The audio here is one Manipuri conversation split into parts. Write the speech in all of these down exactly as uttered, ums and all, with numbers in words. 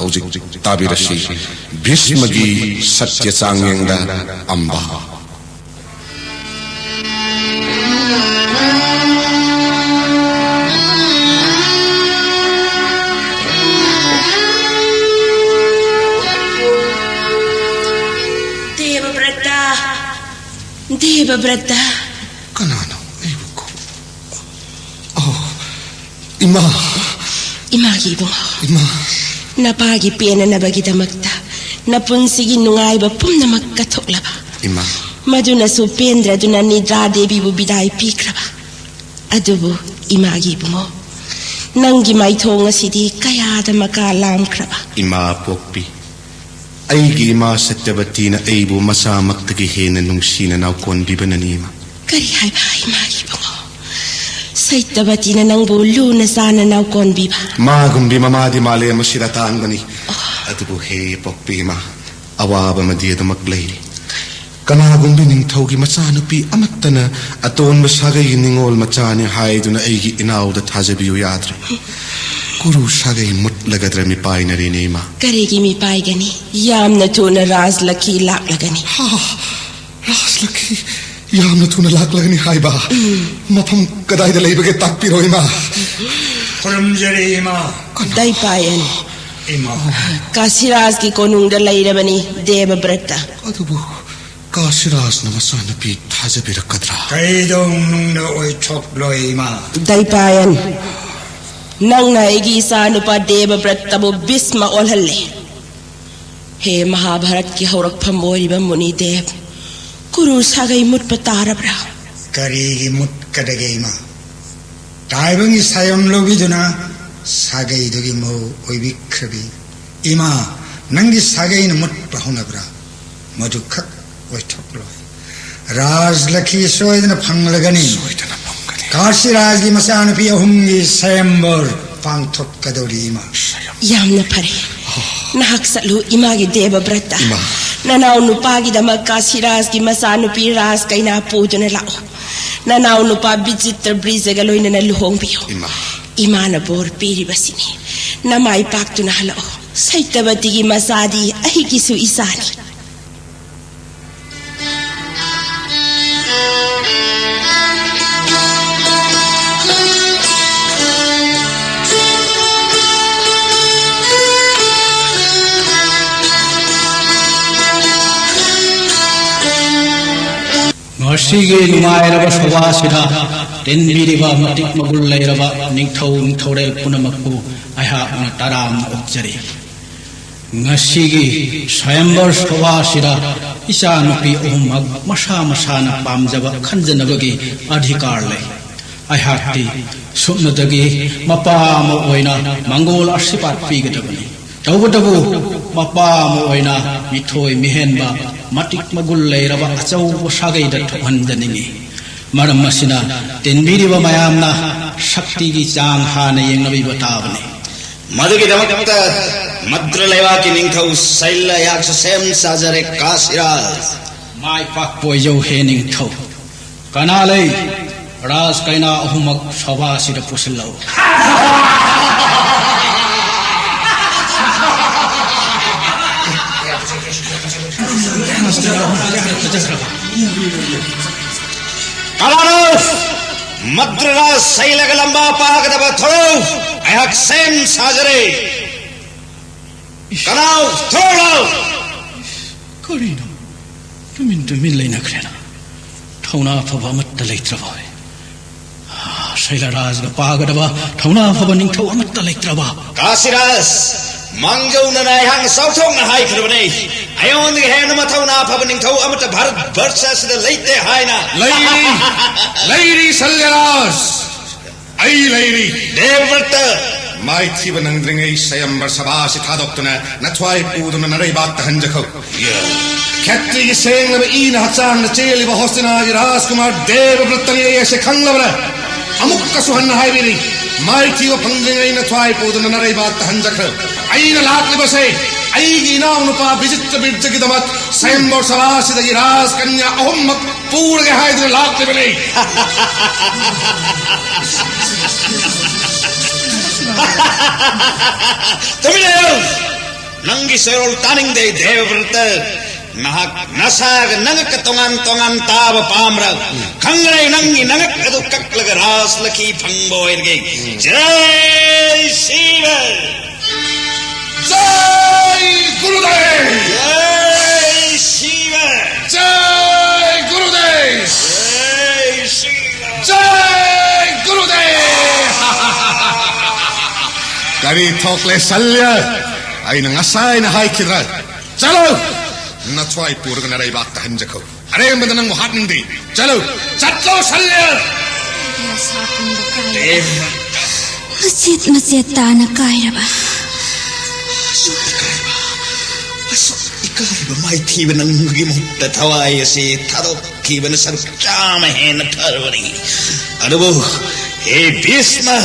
ꯍꯧꯖꯤꯛ ꯇꯥꯕꯤꯔꯁꯤ ꯚꯤꯁꯃꯒꯤ ꯁꯠꯌ ꯆꯥꯡꯌꯦꯡꯗ ꯑꯝꯕ꯫ ꯗꯦꯕꯕ꯭ꯔꯇ, ꯗꯦꯕꯕ꯭ꯔꯇ꯫ ꯀꯅꯥꯅꯣ ꯑꯩꯕꯨ ꯀꯧ-, ꯑꯣ, ꯏꯃꯥ꯫ ꯏꯃꯥꯒꯤ ꯏꯕꯨꯡꯉꯣ꯫ ꯏꯃꯥ꯫ ꯅꯄꯥꯒꯤ ꯄꯦꯟꯅꯅꯕꯒꯤꯗꯃꯛꯇ ꯅꯄꯨꯟꯁꯤꯒꯤ ꯅꯨꯡꯉꯥꯏꯕ ꯄꯨꯝꯅꯃꯛ ꯀꯠꯊꯣꯛꯂꯕ꯫ ꯏꯃꯥ꯫ ꯃꯗꯨꯅꯁꯨ ꯄꯦꯟꯗ꯭ꯔꯗꯨꯅ ꯅꯤꯗ꯭ꯔꯥ ꯗꯦꯕꯤꯕꯨ ꯕꯤꯗꯥꯏ ꯄꯤꯈ꯭ꯔꯕ꯫ ꯑꯗꯨꯕꯨ ꯏꯃꯥꯒꯤ ꯏꯕꯨꯡꯉꯣ, ꯅꯪꯒꯤ ꯃꯥꯏꯊꯣꯡ ꯑꯁꯤꯗꯤ ꯀꯌꯥꯗ ꯃꯀꯥ ꯂꯥꯝꯈ꯭ꯔꯕ꯫ ꯏꯃꯥ ꯄꯣꯛꯄꯤ, ꯑꯩꯒꯤ ꯏꯃꯥ ꯁꯇ꯭ꯌꯕꯇꯤꯅ ꯑꯩꯕꯨ ꯃꯆꯥꯃꯛꯇꯒꯤ ꯍꯦꯟꯅ ꯅꯨꯡꯁꯤꯅ ꯅꯥꯎꯀꯣꯟꯕꯤꯕꯅꯅꯤ, ꯏꯃꯥ꯫ ꯀꯔꯤ ꯍꯥꯏꯕ, ꯏꯃꯥꯒꯤ ꯏꯕꯨꯡꯉꯣ? ꯁꯇ꯭ꯌꯕꯇꯤꯅ ꯅꯪꯕꯨ ꯂꯨꯅ ꯆꯥꯟꯅ ꯅꯥꯎꯀꯣꯟꯕꯤꯕ? ꯃꯥꯒꯨꯝꯕꯤ ꯃꯃꯥꯗꯤ ꯃꯥꯂꯦꯝ ꯑꯁꯤꯗ ꯇꯥꯡꯕꯅꯤ꯫ ꯑꯣ꯫ ꯑꯗꯨꯕꯨ ꯍꯦ ꯄꯣꯛꯄꯤ ꯏꯃꯥ, ꯑꯋꯥꯕ ꯑꯃꯗꯤ ꯑꯗꯨꯃꯛ ꯂꯩꯔꯤ꯫ ꯀꯅꯥꯒꯨꯝꯕꯤ ꯅꯤꯡꯊꯧꯒꯤ ꯃꯆꯥꯅꯨꯄꯤ ꯑꯃꯠꯇꯅ ꯑꯇꯣꯟꯕ ꯁꯥꯒꯩꯒꯤ ꯅꯤꯡꯉꯣꯜ ꯃꯆꯥꯅꯤ ꯍꯥꯏꯗꯨꯅ ꯑꯩꯒꯤ ꯏꯅꯥꯎꯗ ꯊꯥꯖꯕꯤꯌꯨ ꯌꯥꯗ꯭ꯔꯦ꯫ ꯀꯨꯔꯨ ꯁꯥꯒꯩ ꯃꯨꯠꯂꯒꯗ꯭ꯔ ꯃꯤꯄꯥꯏꯅꯔꯦꯅꯦ, ꯏꯃꯥ꯫ ꯀꯔꯤꯒꯤ ꯃꯤꯄꯥꯏꯒꯅꯤ? ꯌꯥꯝꯅ ꯊꯨꯅ ꯔꯥꯖꯂꯛꯈꯤ ꯂꯥꯛꯂꯒꯅꯤ꯫ ꯍꯥ, ꯔꯥꯖꯂꯛꯈꯤ ꯌꯥꯝꯅ ꯊꯨꯅ ꯂꯥꯛꯂꯒꯅꯤ ꯍꯥꯏꯕ? ꯎꯝ꯫ ꯃꯐꯝ ꯀꯗꯥꯏꯗ ꯂꯩꯕꯒꯦ ꯇꯥꯛꯄꯤꯔꯣ, ꯏꯃꯥ꯫ ꯈꯨꯔꯨꯝꯖꯔꯤ, ꯏꯃꯥ꯫ ꯗꯥꯏꯄꯥꯌꯟ꯫ ꯏꯃꯥ꯫ ꯀꯥꯁꯤꯔꯥꯖꯀꯤ ꯀꯣꯅꯨꯡꯗ ꯂꯩꯔꯕꯅꯤ ꯗꯦꯕꯕ꯭ꯔꯠꯇ꯫ ꯑꯗꯨꯕꯨ ꯀꯥꯁꯤꯔꯥꯖꯅ ꯃꯆꯥꯅꯨꯄꯤ ꯊꯥꯖꯕꯤꯔꯛꯀꯗ꯭ꯔꯥ? ꯀꯩꯗꯧꯅꯨꯡꯗ ꯑꯣꯏꯊꯣꯛꯂꯣꯏ, ꯏꯃꯥ꯫ ꯗꯥꯏꯄꯥꯌꯟ, ꯅꯪꯅ ꯑꯩꯒꯤ ꯏꯆꯥꯅꯨꯄꯥ ꯗꯦꯕꯕ꯭ꯔꯠꯇꯕꯨ ꯚꯤꯁꯃ ꯑꯣꯜꯍꯜꯂꯦ꯫ ꯍꯦ ꯃꯍꯥꯚꯥꯔꯠꯀꯤ ꯍꯧꯔꯛꯐꯝ ꯑꯣꯏꯔꯤꯕ ꯃꯨꯅꯤꯗꯦꯕ, ꯀꯨꯔꯨ ꯁꯥꯒꯩ ꯃꯨꯠꯄ ꯇꯥꯔꯕ꯭ꯔꯥ? ꯀꯔꯤꯒꯤ ꯃꯨꯠꯀꯗꯒꯦ, ꯏꯃꯥ? ꯇꯥꯏꯕꯪꯒꯤ ꯁꯥꯌꯣꯝ ꯂꯧꯕꯤꯗꯨꯅ ꯁꯥꯒꯩꯗꯨꯒꯤ ꯃꯧ ꯑꯣꯏꯕꯤꯈ꯭ꯔꯕꯤ ꯏꯃꯥ, ꯅꯪꯒꯤ ꯁꯥꯒꯩꯅ ꯃꯨꯠꯄ ꯍꯧꯅꯕ꯭ꯔꯥ? ꯃꯗꯨꯈꯛ ꯑꯣꯏꯊꯣꯛꯂꯣꯏ꯫ ꯔꯥꯖꯂꯛꯈꯤ ꯁꯣꯏꯗꯅ ꯐꯪꯂꯒꯅꯤ꯫ ꯁꯣꯏꯗꯅ ꯐꯪꯒꯅꯤ꯫ ꯀꯥꯁꯤꯔꯥꯖꯒꯤ ꯃꯆꯥꯅꯨꯄꯤ ꯑꯍꯨꯝꯒꯤ ꯁꯌꯝꯕꯔ ꯄꯥꯡꯊꯣꯛꯀꯗꯧꯔꯤ, ꯏꯃꯥ꯫ ꯌꯥꯝꯅ ꯐꯔꯦ꯫ ꯅꯍꯥꯛ ꯆꯠꯂꯨ, ꯏꯃꯥꯒꯤ ꯗꯦꯕꯕ꯭ꯔꯠꯇ꯫ ꯏꯃꯥ꯫ ꯅꯅꯥꯎ ꯅꯨꯄꯥꯒꯤꯗꯃꯛ ꯀꯥꯁꯤꯔꯥꯖꯒꯤ ꯃꯆꯥꯅꯨꯄꯤ ꯔꯥꯖ ꯀꯩꯅꯥ ꯄꯨꯗꯨꯅ ꯂꯥꯛꯎ꯫ ꯅꯅꯥꯎ ꯅꯨꯄꯥ ꯕꯤꯆꯤꯇ꯭ꯔ ꯕ꯭ꯔꯤꯖꯒ ꯂꯣꯏꯅꯅ ꯂꯨꯍꯣꯡꯕꯤꯌꯨ꯫ ꯏꯃꯥ꯫ ꯏꯃꯥꯅ ꯕꯣꯔ ꯄꯤꯔꯤꯕꯁꯤꯅꯤ꯫ ꯅꯃꯥꯏ ꯄꯥꯛꯇꯨꯅ ꯍꯜꯂꯛꯎ꯫ ꯁꯩꯇꯕꯇꯤꯒꯤ ꯃꯆꯥꯗꯤ ꯑꯩꯒꯤꯁꯨ ꯏꯆꯥꯅꯤ꯫ ꯉꯁꯤꯒꯤ ꯅꯨꯡꯉꯥꯏꯔꯕ ꯁꯣꯚꯥꯁꯤꯗ ꯇꯤꯟꯕꯤꯔꯤꯕ ꯃꯇꯤꯛ ꯃꯒꯨꯟ ꯂꯩꯔꯕ ꯅꯤꯡꯊꯧ ꯅꯤꯡꯊꯧꯔꯦꯜ ꯄꯨꯝꯅꯃꯛꯄꯨ ꯑꯩꯍꯥꯛꯅ ꯇꯔꯥꯝꯅ ꯑꯣꯛꯆꯔꯤ꯫ ꯉꯁꯤꯒꯤ ꯁ꯭ꯋꯥꯌꯝꯕꯔ ꯁꯣꯚꯥꯁꯤꯗ ꯏꯆꯥꯅꯨꯄꯤ ꯑꯍꯨꯝꯃꯛ ꯃꯁꯥ ꯃꯁꯥꯅ ꯄꯥꯝꯖꯕ ꯈꯟꯖꯅꯕꯒꯤ ꯑꯙꯤꯀꯥꯔ ꯂꯩ꯫ ꯑꯩꯍꯥꯛꯇꯤ ꯁꯨꯞꯅꯇꯒꯤ ꯃꯄꯥ ꯑꯃ ꯑꯣꯏꯅ ꯃꯪꯒꯣꯜ ꯑꯁꯤꯔꯕꯥꯗ ꯄꯤꯒꯗꯕꯅꯤ꯫ ꯇꯧꯕꯇꯕꯨ ꯃꯄꯥ ꯑꯃ ꯑꯣꯏꯅ ꯃꯤꯊꯣꯏ ꯃꯤꯍꯦꯟꯕ, ꯃꯇꯤꯛ ꯃꯒꯨꯟ ꯂꯩꯔꯕ ꯑꯆꯧꯕ ꯁꯥꯒꯩꯗ ꯊꯣꯛꯍꯟꯖꯅꯤꯡꯏ꯫ ꯃꯔꯝ ꯑꯁꯤꯅ ꯇꯤꯟꯕꯤꯔꯤꯕ ꯃꯌꯥꯝꯅ ꯁꯛꯇꯤꯒꯤ ꯆꯥꯡ ꯍꯥꯟꯅ ꯌꯦꯡꯅꯕꯤꯕ ꯇꯥꯕꯅꯤ꯫ ꯃꯗꯨꯒꯤꯗꯃꯛꯇ ꯃꯗ꯭ꯔ ꯂꯩꯕꯥꯛꯀꯤ ꯅꯤꯡꯊꯧ ꯁꯩꯜ ꯑꯩꯍꯥꯛꯁꯨ ꯁꯦꯝ ꯁꯥꯖꯔꯦ, ꯀꯥꯁꯤꯔꯥꯖ꯫ ꯃꯥꯏ ꯄꯥꯛꯄ ꯑꯣꯏꯖꯧ ꯍꯦ ꯅꯤꯡꯊꯧ꯫ ꯀꯅꯥ ꯂꯩ? ꯔꯥꯖ ꯀꯩꯅꯥ ꯑꯍꯨꯝꯃꯛ ꯁꯣꯚꯥꯁꯤꯗ ꯄꯨꯁꯤꯜꯂꯛꯎ꯫ ꯀꯅꯥꯅꯣ? ꯃꯗ꯭ꯔ ꯔꯥꯖ ꯁꯩꯜ ꯂꯒ ꯂꯝꯕꯥ ꯄꯥꯒꯗꯕ ꯊꯣꯔꯛꯎ꯫ ꯑꯩꯍꯥꯛ ꯁꯦꯝ ꯁꯥꯖꯔꯦ꯫ ꯀꯅꯥꯎ? ꯊꯣꯔꯛꯎ! ꯀꯔꯤꯅꯣ? ꯇꯨꯃꯤꯟ ꯇꯨꯃꯤꯟ ꯂꯩꯅꯈ꯭ꯔꯦꯅ꯫ ꯊꯧꯅꯥ ꯐꯕ ꯑꯃꯠꯇ ꯂꯩꯇ꯭ꯔꯕ? ꯁꯩꯂꯔꯥꯖꯒ ꯄꯥꯒꯗꯕ ꯊꯧꯅꯥ ꯐꯕ ꯅꯤꯡꯊꯧ ꯑꯃꯠꯇ ꯂꯩꯇ꯭ꯔꯕ? ꯀꯥꯁꯤꯔꯥꯖ, ꯃꯥꯡꯖꯧꯅꯅ ꯑꯩꯍꯥꯛꯅ ꯆꯥꯎꯊꯣꯛꯅ ꯍꯥꯏꯈ꯭ꯔꯕꯅꯦ꯫ ꯑꯩꯉꯣꯟꯗꯒꯤ ꯍꯦꯟꯅ ꯃꯊꯧꯅꯥ ꯐꯕ ꯅꯤꯡꯊꯧ ꯑꯃꯠꯇ ꯚꯥꯔꯠ ꯚꯔꯁ ꯑꯁꯤꯗ ꯂꯩꯇꯦ ꯍꯥꯏꯅ꯫ ꯂꯩꯔꯤ, ꯂꯩꯔꯤ ꯁꯩꯂꯔꯥꯖ꯫ ꯑꯩ ꯂꯩꯔꯤ꯫ ꯗꯦꯕꯕ꯭ꯔꯇ! ꯃꯥꯏꯊꯤꯕ ꯅꯪꯗ꯭ꯔꯤꯉꯩ ꯁ꯭ꯋꯥꯌꯝꯕꯔ ꯁꯚꯥ ꯑꯁꯤ ꯊꯥꯗꯣꯛꯇꯨꯅ ꯅꯊ꯭ꯋꯥꯏ ꯄꯨꯗꯨꯅ ꯅꯔꯩꯕꯥꯛꯇ ꯍꯟꯖꯈꯣ꯫ ꯈꯦꯇ꯭ꯔꯤꯒꯤ ꯁꯦꯡꯂꯕ ꯏꯅ ꯍꯛꯆꯥꯡꯗ ꯆꯦꯜꯂꯤꯕ ꯍꯣꯁꯇꯤꯅꯥꯒꯤ ꯔꯥꯖꯀꯨꯃꯥꯔ ꯗꯦꯕꯕ꯭ꯔꯇꯅꯤ ꯑꯩ ꯑꯁꯤ ꯈꯪꯂꯕꯅ ꯑꯃꯨꯛꯀꯁꯨ ꯍꯟꯅ ꯍꯥꯏꯕꯤꯔꯤ, ꯃꯥꯏꯊꯤꯕ ꯐꯪꯗ꯭ꯔꯤꯉꯩ ꯅꯊ꯭ꯋꯥꯏ ꯄꯨꯗꯨꯅ ꯅꯔꯩꯕꯥꯛꯇ ꯍꯟꯖꯈ꯭ꯔꯣ꯫ ꯑꯩꯅ ꯂꯥꯛꯂꯤꯕꯁꯦ ꯑꯩꯒꯤ ꯏꯅꯥꯎꯅꯨꯄꯥ ꯕꯤꯖꯤꯇ꯭ꯔ ꯕꯤꯔꯖꯒꯤꯗꯃꯛ ꯁ꯭ꯋꯥꯌꯝꯕꯔ ꯁꯚꯥ ꯑꯁꯤꯗꯒꯤ ꯔꯥꯖꯀꯟꯌꯥ ꯑꯍꯨꯝꯃꯛ ꯄꯨꯔꯒꯦ ꯍꯥꯏꯗꯨꯅ ꯂꯥꯛꯂꯤꯕꯅꯤ꯫ ꯇꯨꯃꯤꯟ ꯂꯩꯌꯨ! ꯆꯩꯔꯣꯜ ꯇꯥꯅꯤꯡꯗꯦ꯫ ꯗꯦꯕꯕ꯭ꯔꯇ, ꯅꯍꯥꯛ ꯅꯁꯥꯒ ꯅꯉꯛꯀ ꯇꯣꯉꯥꯟ ꯇꯣꯉꯥꯟ ꯇꯥꯕ ꯄꯥꯝꯕ꯭ꯔꯥ? ꯈꯪꯒꯅꯤ, ꯅꯪꯒꯤ ꯅꯉꯛ ꯑꯗꯨ ꯀꯛꯂꯒ ꯔꯥꯖꯂꯛꯈꯤ ꯐꯪꯕ ꯑꯣꯏꯔꯒꯦ꯫ ꯖꯩ ꯁꯤꯕ! ꯖꯩ ꯒꯨꯔꯨꯗꯦꯕ! ꯖꯩ ꯁꯤꯕ! ꯖꯩ ꯒꯨꯔꯨꯗꯦꯕ! ꯖꯩ ꯁꯤꯕ! ꯖꯩ ꯒꯨꯔꯨꯗꯦꯕ! ꯀꯔꯤ ꯊꯣꯛꯂꯦ ꯁꯜꯌ? ꯑꯩꯅ ꯉꯁꯥꯏꯅ ꯍꯥꯏꯈꯤꯗ꯭ꯔꯥ? ꯆꯠꯂꯣ! ꯅꯊ꯭ꯋꯥꯏ ꯄꯨꯔꯒ ꯅꯔꯩꯕꯥꯛꯇ ꯍꯟꯖꯈꯣ꯫ ꯑꯔꯦꯝꯕꯗ ꯅꯪꯕꯨ ꯍꯥꯠꯅꯤꯡꯗꯦ꯫ ꯆꯠꯂꯣ! ꯆꯠꯂꯣ ꯁꯜꯌ! ꯑꯁꯥ ꯄꯨꯝꯕ ꯀꯥꯏꯅ꯫ ꯃꯆꯦꯠ ꯃꯆꯦꯠ ꯇꯥꯅ ꯀꯥꯏꯔꯕ꯫ ꯑꯁꯨꯛ ꯏꯀꯥꯏꯕ, ꯑꯁꯨꯛ ꯏꯀꯥꯏꯕ ꯃꯥꯏꯊꯤꯕ ꯅꯪꯒꯤ ꯃꯍꯨꯠꯇ ꯊꯋꯥꯏ ꯑꯁꯤ ꯊꯥꯗꯣꯛꯈꯤꯕꯅ ꯁꯔꯨꯛ ꯆꯥꯝꯃ ꯍꯦꯟꯅ ꯐꯔꯕꯅꯤ꯫ ꯑꯗꯨꯕꯨ ꯍꯦ ꯚꯤꯁꯃ,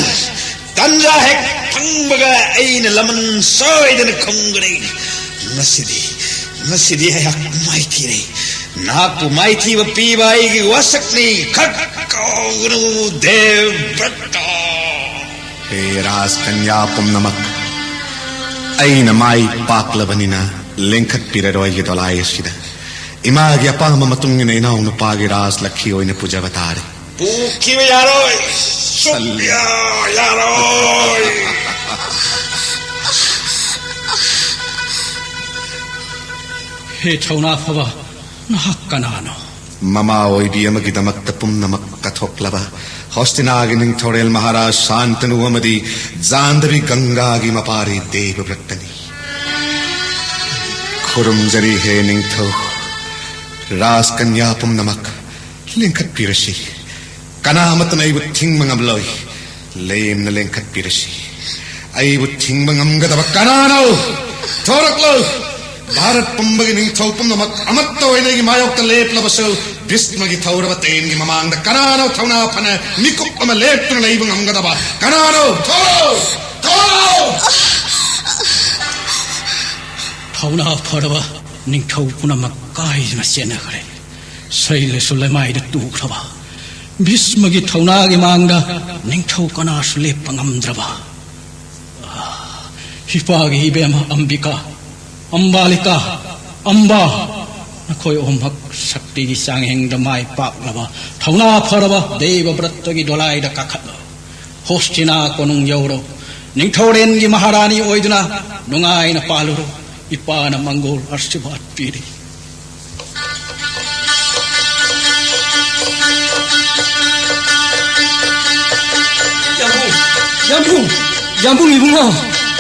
ꯇꯟꯖꯥ ꯍꯦꯛ ꯐꯪꯕꯒ ꯑꯩꯅ ꯂꯃꯟ ꯁꯣꯏꯗꯅ ꯈꯨꯝꯒꯅꯤ꯫ ꯉꯁꯤꯗꯤ, ꯉꯁꯤꯗꯤ ꯑꯩꯍꯥꯛ ꯃꯥꯏꯊꯤꯔꯦ꯫ ꯅꯍꯥꯛꯄꯨ ꯃꯥꯏꯊꯤꯕ ꯄꯤꯕ ꯑꯩꯒꯤ ꯋꯥꯁꯛꯅꯤ꯫ ꯈꯛ ꯀꯥꯎꯒꯅꯨ, ꯗꯦꯕꯕ꯭ꯔꯇ꯫ ꯍꯦ ꯔꯥꯖꯀꯟꯌꯥ ꯄꯨꯝꯅꯃꯛ, ꯑꯩꯅ ꯃꯥꯏ ꯄꯥꯛꯂꯕꯅꯤꯅ ꯂꯦꯡꯈꯠꯄꯤꯔꯔꯣꯏꯒꯤ ꯗꯣꯂꯥꯏ ꯑꯁꯤꯗ꯫ ꯏꯃꯥꯒꯤ ꯑꯄꯥꯝꯕ ꯃꯇꯨꯡ ꯏꯟꯅ ꯏꯅꯥꯎꯅꯨꯄꯥꯒꯤ ꯔꯥꯖ ꯂꯛꯈꯤ ꯑꯣꯏꯅ ꯄꯨꯖꯕ ꯇꯥꯔꯦ꯫ ꯄꯨꯈꯤꯕ ꯌꯥꯔꯣꯏ꯫ ꯁꯜꯂꯤ꯫ ꯁꯨꯛꯌꯥ ꯌꯥꯔꯣꯏ꯫ ꯍꯦ ꯊꯧꯅꯥ ꯐꯕ, ꯅꯍꯥꯛ ꯀꯅꯥꯅꯣ? ꯃꯃꯥ ꯑꯣꯏꯕꯤ ꯑꯃꯒꯤꯗꯃꯛꯇ ꯄꯨꯝꯅꯃꯛ ꯀꯠꯊꯣꯛꯂꯕ ꯍꯣꯁꯇꯤꯅꯥꯒꯤ ꯅꯤꯡꯊꯧꯔꯦꯜ ꯃꯍꯥꯔꯥꯖ ꯁꯥꯟꯇꯅꯨ ꯑꯃꯗꯤ ꯖꯥꯟꯗꯕꯤ ꯒꯪꯒꯥꯒꯤ ꯃꯄꯥꯔꯤ ꯗꯦꯕꯕ꯭ꯔꯠꯇꯅꯤ꯫ ꯈꯨꯔꯨꯝꯖꯔꯤ ꯍꯦ ꯅꯤꯡꯊꯧ, ꯔꯥꯖꯀꯟꯌꯥ ꯄꯨꯝꯅꯃꯛ ꯂꯦꯡꯈꯠꯄꯤꯔꯁꯤ꯫ ꯀꯅꯥ ꯑꯃꯠꯇꯅ ꯑꯩꯕꯨ ꯊꯤꯡꯕ ꯉꯝꯂꯣꯏ꯫ ꯂꯦꯝꯅ ꯂꯦꯡꯈꯠꯄꯤꯔꯁꯤ꯫ ꯑꯩꯕꯨ ꯊꯤꯡꯕ ꯉꯝꯒꯗꯕ ꯀꯅꯥꯅꯣ? ꯊꯣꯔꯛꯂꯣ! ꯚꯥꯔꯠ ꯄꯨꯝꯕꯒꯤ ꯅꯤꯡꯊꯧ ꯄꯨꯝꯅꯃꯛ ꯑꯃꯠꯇ ꯑꯣꯏꯅ ꯑꯩꯒꯤ ꯃꯥꯌꯣꯛꯇ ꯂꯦꯞꯂꯕꯁꯨ, ꯚꯤꯁꯃꯒꯤ ꯊꯧꯔꯕ ꯇꯦꯟꯒꯤ ꯃꯃꯥꯡꯗ ꯀꯅꯥꯅꯣ ꯊꯧꯅꯥ ꯐꯅ ꯃꯤꯀꯨꯞ ꯑꯃ ꯂꯦꯞꯇꯨꯅ ꯂꯩꯕ ꯉꯝꯒꯗꯕ? ꯀꯅꯥꯅꯣ? ꯊꯣꯔꯛꯂꯣ! ꯊꯣꯔꯛꯂꯣ! ꯊꯧꯅꯥ ꯐꯔꯕ ꯅꯤꯡꯊꯧ ꯄꯨꯝꯅꯃꯛ ꯀꯥꯏꯗꯨꯅ ꯆꯦꯟꯅꯈ꯭ꯔꯦ꯫ ꯁꯩꯂꯁꯨ ꯂꯩꯃꯥꯏꯗ ꯇꯨꯈ꯭ꯔꯕ꯫ ꯚꯤꯁꯃꯒꯤ ꯊꯧꯅꯥꯒꯤ ꯃꯥꯡꯗ ꯅꯤꯡꯊꯧ ꯀꯅꯥꯁꯨ ꯂꯦꯞꯄ ꯉꯝꯗ꯭ꯔꯕ꯫ ꯑꯥ, ꯏꯄꯥꯒꯤ ꯏꯕꯦꯝꯃ ꯑꯝꯕꯤꯀꯥ, ꯑꯝꯕꯥꯂꯤꯀꯥ, ꯑꯝꯕꯥ, ꯅꯈꯣꯏ ꯑꯍꯨꯝꯃꯛ ꯁꯛꯇꯤꯒꯤ ꯆꯥꯡꯌꯦꯡꯗ ꯃꯥꯏ ꯄꯥꯛꯂꯕ, ꯊꯧꯅꯥ ꯐꯔꯕ ꯗꯦꯕ ꯕ꯭ꯔꯠꯇꯒꯤ ꯗꯣꯂꯥꯏꯗ ꯀꯥꯈꯠꯂꯣ꯫ ꯍꯣꯁꯇꯤꯅꯥ ꯀꯣꯅꯨꯡ ꯌꯧꯔꯣ꯫ ꯅꯤꯡꯊꯧꯔꯦꯟꯒꯤ ꯃꯍꯥꯔꯥꯅꯤ ꯑꯣꯏꯗꯨꯅ ꯅꯨꯡꯉꯥꯏꯅ ꯄꯥꯜꯂꯨꯔꯣ꯫ ꯏꯄꯥꯅ ꯃꯪꯒꯣꯜ ꯑꯥꯁꯤꯔꯕꯥꯗ ꯄꯤꯔꯤ꯫ ꯌꯥꯝꯕꯨꯡ! ꯌꯥꯝꯕꯨꯡ! ꯌꯥꯝꯕꯨꯡ ꯏꯕꯨꯡꯉꯣ!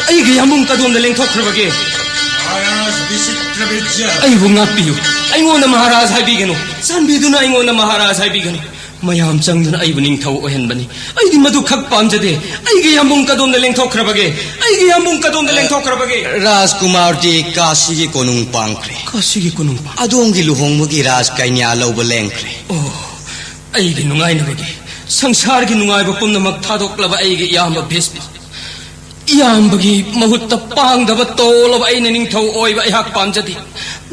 ꯑꯩꯒꯤ ꯌꯥꯝꯕꯨꯡ ꯀꯗꯣꯝꯗ ꯂꯦꯡꯊꯣꯛꯈ꯭ꯔꯕꯒꯦ? ꯃꯍꯥꯔꯥꯖ ꯕꯤꯆꯤꯇ꯭ꯔꯕꯤꯔꯖ! ꯑꯩꯕꯨ ꯉꯥꯛꯄꯤꯌꯨ꯫ ꯑꯩꯉꯣꯟꯗ ꯃꯍꯥꯔꯥꯖ ꯍꯥꯏꯕꯤꯒꯅꯨ꯫ ꯆꯥꯟꯕꯤꯗꯨꯅ ꯑꯩꯉꯣꯟꯗ ꯃꯍꯥꯔꯥꯖ ꯍꯥꯏꯕꯤꯒꯅꯨ꯫ ꯃꯌꯥꯝ ꯆꯪꯗꯨꯅ ꯑꯩꯕꯨ ꯅꯤꯡꯊꯧ ꯑꯣꯏꯍꯟꯕꯅꯤ꯫ ꯑꯩꯗꯤ ꯃꯗꯨ ꯈꯛ ꯄꯥꯝꯖꯗꯦ꯫ ꯑꯩꯒꯤ ꯌꯥꯝꯕꯨꯡ ꯀꯗꯣꯝꯗ ꯂꯦꯡꯊꯣꯛꯈ꯭ꯔꯕꯒꯦ? ꯑꯩꯒꯤ ꯌꯥꯝꯕꯨꯡ ꯀꯗꯣꯝꯗ ꯂꯦꯡꯊꯣꯛꯈ꯭ꯔꯕꯒꯦ? ꯔꯥꯖꯀꯨꯃꯥꯔꯗꯤ ꯀꯥꯁꯤꯒꯤ ꯀꯣꯅꯨꯡ ꯄꯥꯡꯈ꯭ꯔꯦ꯫ ꯀꯥꯁꯤꯒꯤ ꯀꯣꯅꯨꯡ ꯄꯥꯡ- ꯑꯗꯣꯝꯒꯤ ꯂꯨꯍꯣꯡꯕꯒꯤ ꯔꯥꯖ ꯀꯩꯅ꯭ꯌꯥ ꯂꯧꯕ ꯂꯦꯡꯈ꯭ꯔꯦ꯫ ꯑꯣ, ꯑꯩꯒꯤ ꯅꯨꯡꯉꯥꯏꯅꯕꯒꯤ, ꯁꯪꯁꯥꯔꯒꯤ ꯅꯨꯡꯉꯥꯏꯕ ꯄꯨꯝꯅꯃꯛ ꯊꯥꯗꯣꯛꯂꯕ ꯑꯩꯒꯤ ꯏꯌꯥꯝꯕ ꯚꯤꯁꯃ꯫ ꯏꯌꯥꯝꯕꯒꯤ ꯃꯍꯨꯠꯇ ꯄꯥꯡꯗꯕ ꯇꯣꯜꯂꯕ ꯑꯩꯅ ꯅꯤꯡꯊꯧ ꯑꯣꯏꯕ ꯑꯩꯍꯥꯛ ꯄꯥꯝꯖꯗꯦ꯫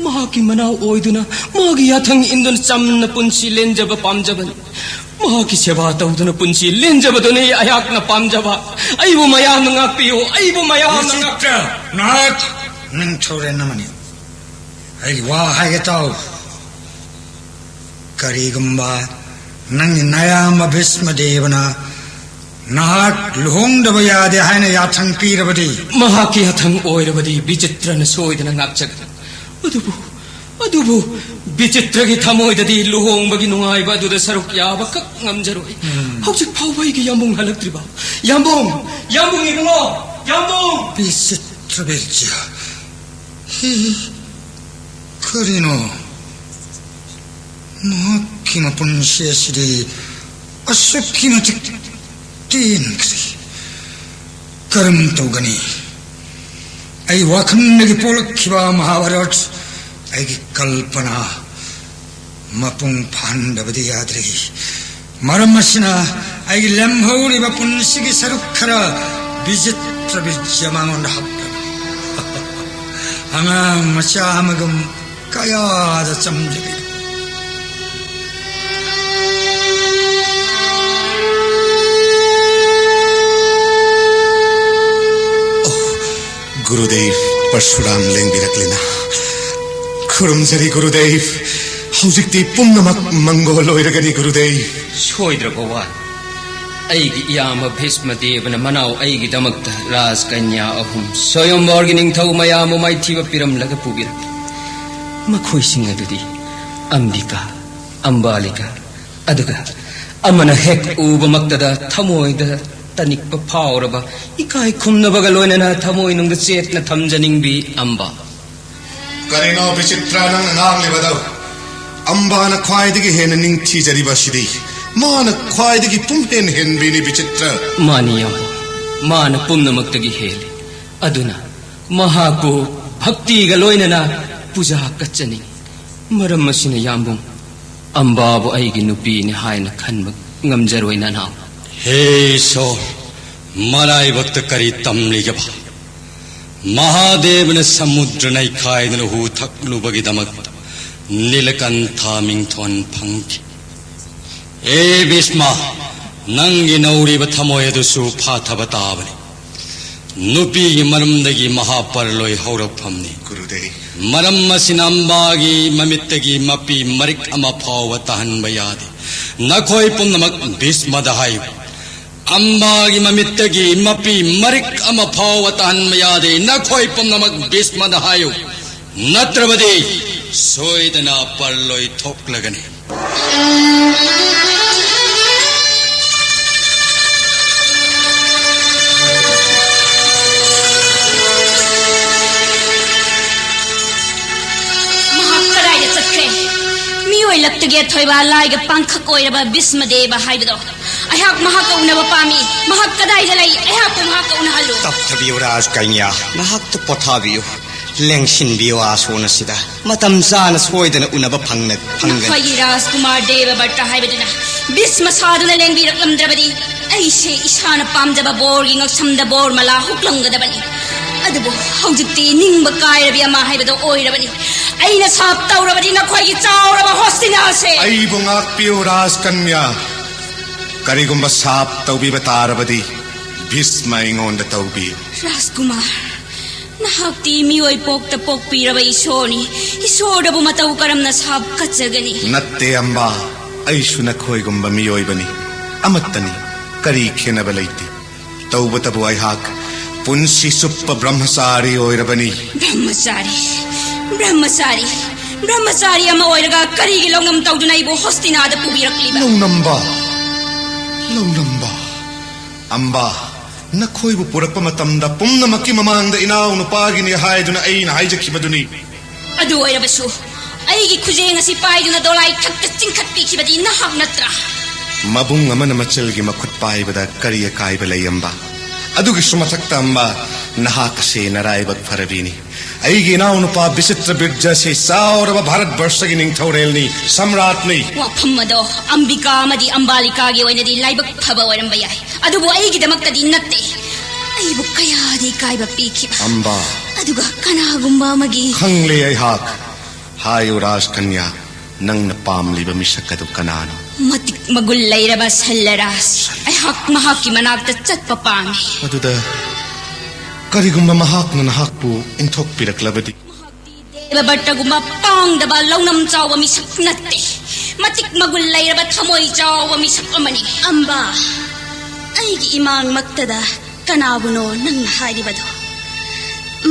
ꯃꯍꯥꯛꯀꯤ ꯃꯅꯥꯎ ꯑꯣꯏꯗꯨꯅ, ꯃꯥꯒꯤ ꯌꯥꯊꯪ ꯏꯟꯗꯨꯅ ꯆꯝꯅ ꯄꯨꯟꯁꯤ ꯂꯦꯟꯖꯕ ꯄꯥꯝꯖꯕꯅꯤ꯫ ꯃꯍꯥꯛꯀꯤ ꯁꯦꯕꯥ ꯇꯧꯗꯨꯅ ꯄꯨꯟꯁꯤ ꯂꯦꯟꯖꯕꯗꯨꯅꯤ ꯑꯩꯍꯥꯛꯅ ꯄꯥꯝꯖꯕ꯫ ꯑꯩꯕꯨ ꯃꯌꯥꯝꯅ ꯉꯥꯛꯄꯤꯌꯨ, ꯑꯩꯕꯨ ꯃꯌꯥꯝꯅ ꯉꯥꯛ- ꯕꯤꯆꯤꯇ꯭ꯔ, ꯅꯍꯥꯛ ꯅꯤꯡꯊꯧꯔꯦꯜ ꯑꯃꯅꯤ꯫ ꯑꯩꯒꯤ ꯋꯥ ꯍꯥꯏꯒꯦ ꯇꯥꯎ꯫ ꯀꯔꯤꯒꯨꯝꯕ ꯅꯪꯒꯤ ꯅꯌꯥꯝꯕ ꯚꯤꯁꯃꯗꯦꯕꯅ ꯅꯍꯥꯛ ꯂꯨꯍꯣꯡꯗꯕ ꯌꯥꯗꯦ ꯍꯥꯏꯅ ꯌꯥꯊꯪ ꯄꯤꯔꯕꯗꯤ? ꯃꯍꯥꯛꯀꯤ ꯌꯥꯊꯪ ꯑꯣꯏꯔꯕꯗꯤ ꯕꯤꯆꯤꯇ꯭ꯔꯅ ꯁꯣꯏꯗꯅ ꯉꯥꯛꯆꯒꯅꯤ꯫ ꯑꯗꯨꯕꯨ, ꯑꯗꯨꯕꯨ ꯕꯤꯆꯤꯇ꯭ꯔꯒꯤ ꯊꯃꯣꯏꯗꯗꯤ ꯂꯨꯍꯣꯡꯕꯒꯤ ꯅꯨꯡꯉꯥꯏꯕ ꯑꯗꯨꯗ ꯁꯔꯨꯛ ꯌꯥꯕ ꯀꯛ ꯉꯝꯖꯔꯣꯏ꯫ ꯎꯝ꯫ ꯍꯧꯖꯤꯛ ꯐꯥꯎꯕ ꯑꯩꯒꯤ ꯌꯥꯝꯕꯨꯡ ꯍꯜꯂꯛꯇ꯭ꯔꯤꯕ? ꯌꯥꯝꯕꯨꯡ! ꯌꯥꯝꯕꯨꯡ ꯏꯕꯨꯡꯉꯣ! ꯌꯥꯝꯕꯨꯡ! ꯕꯤꯆꯤꯇ꯭ꯔ ꯕꯤꯔꯖ꯫ ꯍꯤ, ꯀꯔꯤꯅꯣ? ꯃꯍꯥꯛꯀꯤ ꯃꯄꯨꯟꯁꯤ ꯑꯁꯤꯗꯤ ꯑꯁꯨꯛꯀꯤ ꯃꯇꯤꯛ ꯇꯦꯟꯈ꯭ꯔꯦ꯫ ꯀꯔꯝ ꯇꯧꯒꯅꯤ? ꯑꯩ ꯋꯥꯈꯜꯗꯒꯤ ꯄꯣꯛꯂꯛꯈꯤꯕ ꯃꯍꯥꯚꯥꯔꯠ ꯑꯩꯒꯤ ꯀꯜꯄꯅꯥ ꯃꯄꯨꯡ ꯐꯥꯍꯟꯗꯕꯗꯤ ꯌꯥꯗ꯭ꯔꯦ꯫ ꯃꯔꯝ ꯑꯁꯤꯅ ꯑꯩꯒꯤ ꯂꯦꯝꯍꯧꯔꯤꯕ ꯄꯨꯟꯁꯤꯒꯤ ꯁꯔꯨꯛ ꯈꯔ ꯕꯤꯆꯤꯇ꯭ꯔ ꯕꯤꯔꯖ ꯃꯉꯣꯟꯗ ꯍꯥꯞꯂꯕꯅꯤ꯫ ꯑꯉꯥꯡ ꯃꯆꯥ ꯑꯃꯒꯨꯝ ꯀꯌꯥꯗ ꯆꯝꯖꯔꯤ꯫ ꯑꯣ, ꯒꯨꯔꯨꯗꯦꯕ꯫ ꯄꯔꯁꯨꯔꯥꯝ ꯂꯦꯡꯕꯤꯔꯛꯂꯤꯅ꯫ ꯈꯨꯔꯨꯝꯖꯔꯤ ꯒꯨꯔꯨꯗꯦꯕ꯫ ꯍꯧꯖꯤꯛꯇꯤ ꯄꯨꯝꯅꯃꯛ ꯃꯪꯒꯣꯜ ꯑꯣꯏꯔꯒꯅꯤ ꯒꯨꯔꯨꯗꯦꯕ꯫ ꯁꯣꯏꯗ꯭ꯔꯕ ꯋꯥ꯫ ꯑꯩꯒꯤ ꯏꯌꯥꯝꯕ ꯚꯤꯁꯃꯗꯦꯕꯅ ꯃꯅꯥꯎ ꯑꯩꯒꯤꯗꯃꯛꯇ ꯔꯥꯖꯀꯟꯌꯥ ꯑꯍꯨꯝ ꯁ꯭ꯋꯌꯝꯕꯔꯒꯤ ꯅꯤꯡꯊꯧ ꯃꯌꯥꯝꯕꯨ ꯃꯥꯏꯊꯤꯕ ꯄꯤꯔꯝꯂꯒ ꯄꯨꯕꯤꯔꯛꯂꯤ꯫ ꯃꯈꯣꯏꯁꯤꯡ ꯑꯗꯨꯗꯤ ꯑꯝꯕꯤꯀꯥ, ꯑꯝꯕꯥꯂꯤꯀꯥ, ꯑꯗꯨꯒ ꯑꯃꯅ ꯍꯦꯛ ꯎꯕꯃꯛꯇꯗ ꯊꯃꯣꯏꯗ ꯇꯅꯤꯛꯄ ꯐꯥꯎꯔꯕ, ꯏꯀꯥꯏ ꯈꯨꯝꯅꯕꯒ ꯂꯣꯏꯅꯅ ꯊꯃꯣꯏꯅꯨꯡꯗ ꯆꯦꯠꯅ ꯊꯝꯖꯅꯤꯡꯕꯤ ꯑꯝꯕꯥ꯫ ꯀꯔꯤꯅꯣ ꯕꯤꯆꯤꯇ꯭ꯔ ꯅꯪꯅ ꯉꯥꯡꯂꯤꯕꯗꯣ? ꯑꯝꯕꯥꯅ ꯈ꯭ꯋꯥꯏꯗꯒꯤ ꯍꯦꯟꯅ ꯅꯤꯡꯊꯤꯖꯔꯤꯕ ꯑꯁꯤꯗꯤ ꯃꯥꯅ ꯈ꯭ꯋꯥꯏꯗꯒꯤ ꯄꯨꯝꯍꯦꯟ ꯍꯦꯟꯕꯤꯅꯤ ꯕꯤꯆꯤꯇ꯭ꯔ꯫ ꯃꯥꯅꯤ ꯌꯥꯝꯕꯨꯡ, ꯃꯥꯅ ꯄꯨꯝꯅꯃꯛꯇꯒꯤ ꯍꯦꯜꯂꯤ꯫ ꯑꯗꯨꯅ ꯃꯍꯥꯛꯄꯨ ꯚꯛꯇꯤꯒ ꯂꯣꯏꯅꯅ ꯄꯨꯖꯥ ꯀꯠꯆꯅꯤꯡꯏ꯫ ꯃꯔꯝ ꯑꯁꯤꯅ ꯌꯥꯝꯕꯨꯡ, ꯑꯝꯕꯥꯕꯨ ꯑꯩꯒꯤ ꯅꯨꯄꯤꯅꯤ ꯍꯥꯏꯅ ꯈꯟꯕ ꯉꯝꯖꯔꯣꯏ ꯅꯅꯥꯎ꯫ ꯍꯦ ꯏꯁꯣꯔ, ꯃꯔꯥꯏꯕꯛꯇ ꯀꯔꯤ ꯇꯝꯂꯤꯒꯕ? ꯃꯍꯥꯗꯦꯕꯅ ꯁꯃꯨꯗ꯭ꯔ ꯅꯩꯈꯥꯏꯗꯨꯅ ꯍꯨ ꯊꯛꯂꯨꯕꯒꯤꯗꯃꯛꯇ ꯅꯤꯂꯀꯟꯊ ꯃꯤꯡꯊꯣꯟ ꯐꯪꯈꯤ꯫ ꯑꯦ ꯚꯤꯁꯃ, ꯅꯪꯒꯤ ꯅꯧꯔꯤꯕ ꯊꯃꯣꯏ ꯑꯗꯨꯁꯨ ꯐꯥꯊꯕ ꯇꯥꯕꯅꯤ꯫ ꯅꯨꯄꯤꯒꯤ ꯃꯔꯝꯗꯒꯤ ꯃꯍꯥꯄꯔꯂꯣꯏ ꯍꯧꯔꯛꯐꯝꯅꯤ꯫ ꯒꯨꯔꯨꯗꯦꯕ꯫ ꯃꯔꯝ ꯑꯁꯤꯅ ꯑꯝꯕꯥꯒꯤ ꯃꯃꯤꯠꯇꯒꯤ ꯃꯄꯤ ꯃꯔꯤꯛ ꯑꯃ ꯐꯥꯎꯕ ꯇꯥꯍꯟꯕ ꯌꯥꯗꯦ꯫ ꯅꯈꯣꯏ ꯄꯨꯝꯅꯃꯛ ꯚꯤꯁꯃꯗ ꯍꯥꯏꯌꯨ꯫ ꯑꯝꯕꯥꯒꯤ ꯃꯃꯤꯠꯇꯒꯤ ꯃꯄꯤ ꯃꯔꯤꯛ ꯑꯃ ꯐꯥꯎꯕ ꯇꯥꯍꯟꯕ ꯌꯥꯗꯦ꯫ ꯅꯈꯣꯏ ꯄꯨꯝꯅꯃꯛ ꯚꯤꯁꯃꯗ ꯍꯥꯏꯌꯨ, ꯅꯠꯇ꯭ꯔꯕꯗꯤ ꯁꯣꯏꯗꯅ ꯄꯔꯂꯣꯏ ꯊꯣꯛꯂꯒꯅꯤ꯫ ꯃꯍꯥꯛ ꯀꯗꯥꯏꯗ ꯆꯠꯈ꯭ꯔꯦ? ꯃꯤꯑꯣꯏ ꯂꯛꯇꯒꯤ ꯑꯊꯣꯏꯕ ꯂꯥꯏꯒ ꯄꯥꯡꯈꯛ ꯑꯣꯏꯔꯕ ꯚꯤꯁꯃꯗꯦꯕ ꯍꯥꯏꯕꯗꯣ꯫ ꯑꯩꯍꯥꯛ ꯃꯍꯥꯛꯀ ꯎꯅꯕ ꯄꯥꯝꯃꯤ꯫ ꯃꯍꯥꯛ ꯀꯗꯥꯏꯗ ꯂꯩ? ꯑꯩꯍꯥꯛꯄꯨ ꯃꯍꯥꯛꯀ ꯎꯅꯍꯜꯂꯨ꯫ ꯇꯞꯊꯕꯤꯌꯨ ꯔꯥꯖꯀꯟꯌꯥ, ꯉꯥꯏꯍꯥꯛꯇ ꯄꯣꯊꯥꯕꯤꯌꯨ꯫ ꯂꯦꯡꯁꯤꯟꯕꯤꯌꯨ ꯑꯥꯁꯣꯟ ꯑꯁꯤꯗ꯫ ꯃꯇꯝ ꯆꯥꯅ ꯁꯣꯏꯗꯅ ꯎꯅꯕ ꯐꯪꯅ-, ꯐꯪꯒꯅꯤ꯫ ꯅꯈꯣꯏꯒꯤ ꯔꯥꯖꯀꯨꯃꯥꯔ ꯗꯦꯕ ꯚꯠꯇ ꯍꯥꯏꯕꯗꯨꯅ ꯚꯤꯁꯃ ꯁꯥꯗꯨꯅ ꯂꯦꯡꯕꯤꯔꯛꯂꯝꯗ꯭ꯔꯕꯗꯤ ꯑꯩꯁꯦ ꯏꯁꯥꯅ ꯄꯥꯝꯖꯕ ꯕꯣꯔꯒꯤ ꯉꯛꯁꯝꯗ ꯕꯣꯔ ꯃꯂꯥ ꯍꯨꯛꯂꯝꯒꯗꯕꯅꯤ꯫ ꯑꯗꯨꯕꯨ ꯍꯧꯖꯤꯛꯇꯤ ꯅꯤꯡꯕ ꯀꯥꯏꯔꯕꯤ ꯑꯃ ꯍꯥꯏꯕꯗꯣ ꯑꯣꯏꯔꯕꯅꯤ꯫ ꯑꯩꯅ ꯁꯥꯞ ꯇꯧꯔꯕꯗꯤ ꯅꯈꯣꯏꯒꯤ ꯆꯥꯎꯔꯕ ꯍꯣꯁꯇꯤꯅꯥꯁꯦ꯫ ꯑꯩꯕꯨ ꯉꯥꯛꯄꯤꯌꯨ ꯔꯥꯖꯀꯟꯌꯥ꯫ ꯀꯔꯤꯒꯨꯝꯕ ꯁꯥꯞ ꯇꯧꯕꯤꯕ ꯇꯥꯔꯕꯗꯤ ꯚꯤꯁꯃ ꯑꯩꯉꯣꯟꯗ ꯇꯧꯕꯤꯌꯨ꯫ ꯔꯥꯖꯀꯨꯃꯥꯔ, ꯅꯍꯥꯛꯇꯤ ꯃꯤꯑꯣꯏ ꯄꯣꯛꯇ ꯄꯣꯛꯄꯤꯔꯕ ꯏꯁꯣꯔꯅꯤ꯫ ꯏꯁꯣꯔꯗꯕꯨ ꯃꯇꯧ ꯀꯔꯝꯅ ꯁꯥꯞ ꯀꯠꯆꯒꯅꯤ? ꯅꯠꯇꯦ ꯑꯝꯕꯥ, ꯑꯩꯁꯨ ꯅꯈꯣꯏꯒꯨꯝꯕ ꯃꯤꯑꯣꯏꯕꯅꯤ, ꯑꯃꯠꯇꯅꯤ꯫ ꯀꯔꯤ ꯈꯦꯠꯅꯕ ꯂꯩꯇꯦ꯫ ꯇꯧꯕꯇꯕꯨ ꯑꯩꯍꯥꯛ ꯄꯨꯟꯁꯤ ꯆꯨꯞꯄ ꯕ꯭ꯔꯍ꯭ꯃꯆꯥꯔꯤ ꯑꯣꯏꯔꯕꯅꯤ꯫ ꯕ꯭ꯔꯍ꯭ꯃꯆꯥꯔꯤ, ꯕ꯭ꯔꯍ꯭ꯃꯆꯥꯔꯤ, ꯕ꯭ꯔꯍ꯭ꯃꯆꯥꯔꯤ ꯑꯃ ꯑꯣꯏꯔꯒ ꯀꯔꯤꯒꯤ ꯂꯧꯅꯝ ꯇꯧꯗꯨꯅ ꯑꯩꯕꯨ ꯍꯣꯁꯇꯤꯅꯥꯗ ꯄꯨꯕꯤꯔꯛꯂꯤꯕ? ꯂꯧꯅꯝꯕ, ꯂꯧꯅꯝꯕ꯫ ꯑꯝꯕꯥ, ꯅꯈꯣꯏꯕꯨ ꯄꯨꯔꯛꯄ ꯃꯇꯝꯗ ꯄꯨꯝꯅꯃꯛꯀꯤ ꯃꯃꯥꯡꯗ ꯏꯅꯥꯎ ꯅꯨꯄꯥꯒꯤꯅꯤ ꯍꯥꯏꯗꯨꯅ ꯑꯩꯅ ꯍꯥꯏꯖꯈꯤꯕꯗꯨꯅꯤ꯫ ꯑꯗꯨ ꯑꯣꯏꯔꯕꯁꯨ ꯑꯩꯒꯤ ꯈꯨꯖꯦꯡ ꯑꯁꯤ ꯄꯥꯏꯗꯨꯅ ꯗꯣꯂꯥꯏ ꯊꯛꯇ ꯆꯤꯡꯈꯠꯄꯤꯈꯤꯕꯗꯤ ꯅꯍꯥꯛ ꯅꯠꯇ꯭ꯔꯥ? ꯃꯕꯨꯡ ꯑꯃꯅ ꯃꯆꯜꯒꯤ ꯃꯈꯨꯠ ꯄꯥꯏꯕꯗ ꯀꯔꯤ ꯑꯀꯥꯏꯕ ꯂꯩ ꯑꯝꯕꯥ? ꯑꯗꯨꯒꯤꯁꯨ ꯃꯊꯛꯇ ꯑꯝꯕꯥ, ꯅꯍꯥꯛ ꯑꯁꯤ ꯅꯔꯥꯏꯕꯛ ꯐꯔꯕꯤꯅꯤ꯫ ꯑꯩꯒꯤ ꯏꯅꯥꯎꯅꯨꯄꯥ ꯕꯤꯆꯤꯇ꯭ꯔ ꯕꯤꯔꯖ ꯑꯁꯤ ꯆꯥꯎꯔꯕ ꯚꯥꯔꯠ ꯕꯔꯁꯒꯤ ꯅꯤꯡꯊꯧꯔꯦꯜꯅꯤ, ꯁꯝꯔꯥꯠꯅꯤ꯫ ꯋꯥꯐꯝ ꯑꯗꯣ ꯑꯝꯕꯤꯀꯥ ꯑꯃꯗꯤ ꯑꯝꯕꯥꯂꯤꯀꯥꯒꯤ ꯑꯣꯏꯅꯗꯤ ꯂꯥꯏꯕꯛ ꯐꯕ ꯑꯣꯏꯔꯝꯕ ꯌꯥꯏ, ꯑꯗꯨꯕꯨ ꯑꯩꯒꯤꯗꯃꯛꯇꯗꯤ ꯅꯠꯇꯦ꯫ ꯑꯩꯕꯨ ꯀꯌꯥꯗꯤ ꯏꯀꯥꯏꯕ ꯄꯤꯈꯤꯕ꯫ ꯑꯝꯕꯥ꯫ ꯑꯗꯨꯒ ꯀꯅꯥꯒꯨꯝꯕ ꯑꯃꯒꯤ ꯈꯪꯂꯦ ꯑꯩꯍꯥꯛ꯫ ꯍꯥꯏꯌꯨ ꯔꯥꯖꯀꯟꯌꯥ, ꯅꯪꯅ ꯄꯥꯝꯂꯤꯕ ꯃꯤꯁꯛ ꯑꯗꯨ ꯀꯅꯥꯅꯣ? ꯃꯇꯤꯛ ꯃꯒꯨꯟ ꯂꯩꯔꯕ ꯁꯜꯂꯔꯥꯖ꯫ ꯑꯩꯍꯥꯛ ꯃꯍꯥꯛꯀꯤ ꯃꯅꯥꯛꯇ ꯆꯠꯄ ꯄꯥꯝꯃꯤ꯫ ꯑꯗꯨꯗ ꯀꯔꯤꯒꯨꯝꯕ ꯃꯍꯥꯛꯅ ꯅꯍꯥꯛꯄꯨ ꯏꯟꯊꯣꯛꯄꯤꯔꯛꯂꯕꯗꯤ? ꯃꯍꯥꯛꯇꯤ ꯗꯦꯕꯕ꯭ꯔꯇꯒꯨꯝꯕ ꯄꯥꯡꯗꯕ ꯂꯧꯅꯝ ꯆꯥꯎꯕ ꯃꯤꯁꯛ ꯅꯠꯇꯦ꯫ ꯃꯇꯤꯛ ꯃꯒꯨꯟ ꯂꯩꯔꯕ ꯊꯃꯣꯏ ꯆꯥꯎꯕ ꯃꯤꯁꯛ ꯑꯃꯅꯤ꯫ ꯑꯝꯕꯥ, ꯑꯩꯒꯤ ꯏꯃꯥꯡꯃꯛꯇꯗ ꯀꯅꯥꯕꯨꯅꯣ ꯅꯪꯅ ꯍꯥꯏꯔꯤꯕꯗꯣ?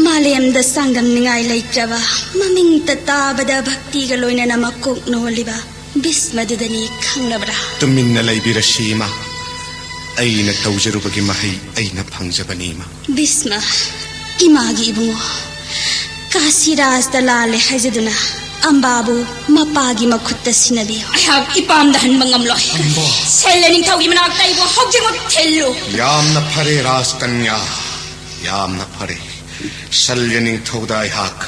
ꯃꯥꯂꯦꯝꯗ ꯆꯥꯡꯗꯝꯅꯤꯡꯉꯥꯏ ꯂꯩꯇ꯭ꯔꯕ, ꯃꯃꯤꯡꯇ ꯇꯥꯕꯗ ꯚꯛꯇꯤꯒ ꯂꯣꯏꯅꯅ ꯃꯀꯣꯛ ꯅꯣꯜꯂꯤꯕ ꯚꯤꯁꯃꯗꯨꯗꯅꯤ, ꯈꯪꯂꯕ꯭ꯔꯥ? ꯇꯨꯃꯤꯟꯅ ꯂꯩꯕꯤꯔꯁꯤ ꯏꯃꯥ, ꯑꯩꯅ ꯇꯧꯖꯔꯨꯕꯒꯤ ꯃꯍꯩ ꯑꯩꯅ ꯐꯪꯖꯕꯅꯤ ꯏꯃꯥ꯫ ꯚꯤꯁꯃ, ꯏꯃꯥꯒꯤ ꯏꯕꯨꯡꯉꯣ, ꯀꯥꯁꯤꯔꯥꯖꯇ ꯂꯥꯜꯂꯦ ꯍꯥꯏꯖꯗꯨꯅ ꯑꯝꯕꯥꯕꯨ ꯃꯄꯥꯒꯤ ꯃꯈꯨꯠꯇ ꯁꯤꯟꯅꯕꯤꯌꯨ꯫ ꯑꯩꯍꯥꯛ ꯏꯄꯥꯝꯗ ꯍꯟꯕ ꯉꯝꯂꯣꯏ꯫ ꯑꯝꯕꯥ꯫ ꯁꯦꯜꯂ ꯅꯤꯡꯊꯧꯒꯤ ꯃꯅꯥꯛꯇ ꯑꯩꯕꯨ ꯍꯧꯖꯤꯛꯃꯛ ꯊꯤꯜꯂꯨ꯫ ꯌꯥꯝꯅ ꯐꯔꯦ ꯔꯥꯖꯀꯟꯌꯥ, ꯌꯥꯝꯅ ꯐꯔꯦ꯫ ꯁꯜꯌ ꯅꯤꯡꯊꯧꯗ ꯑꯩꯍꯥꯛ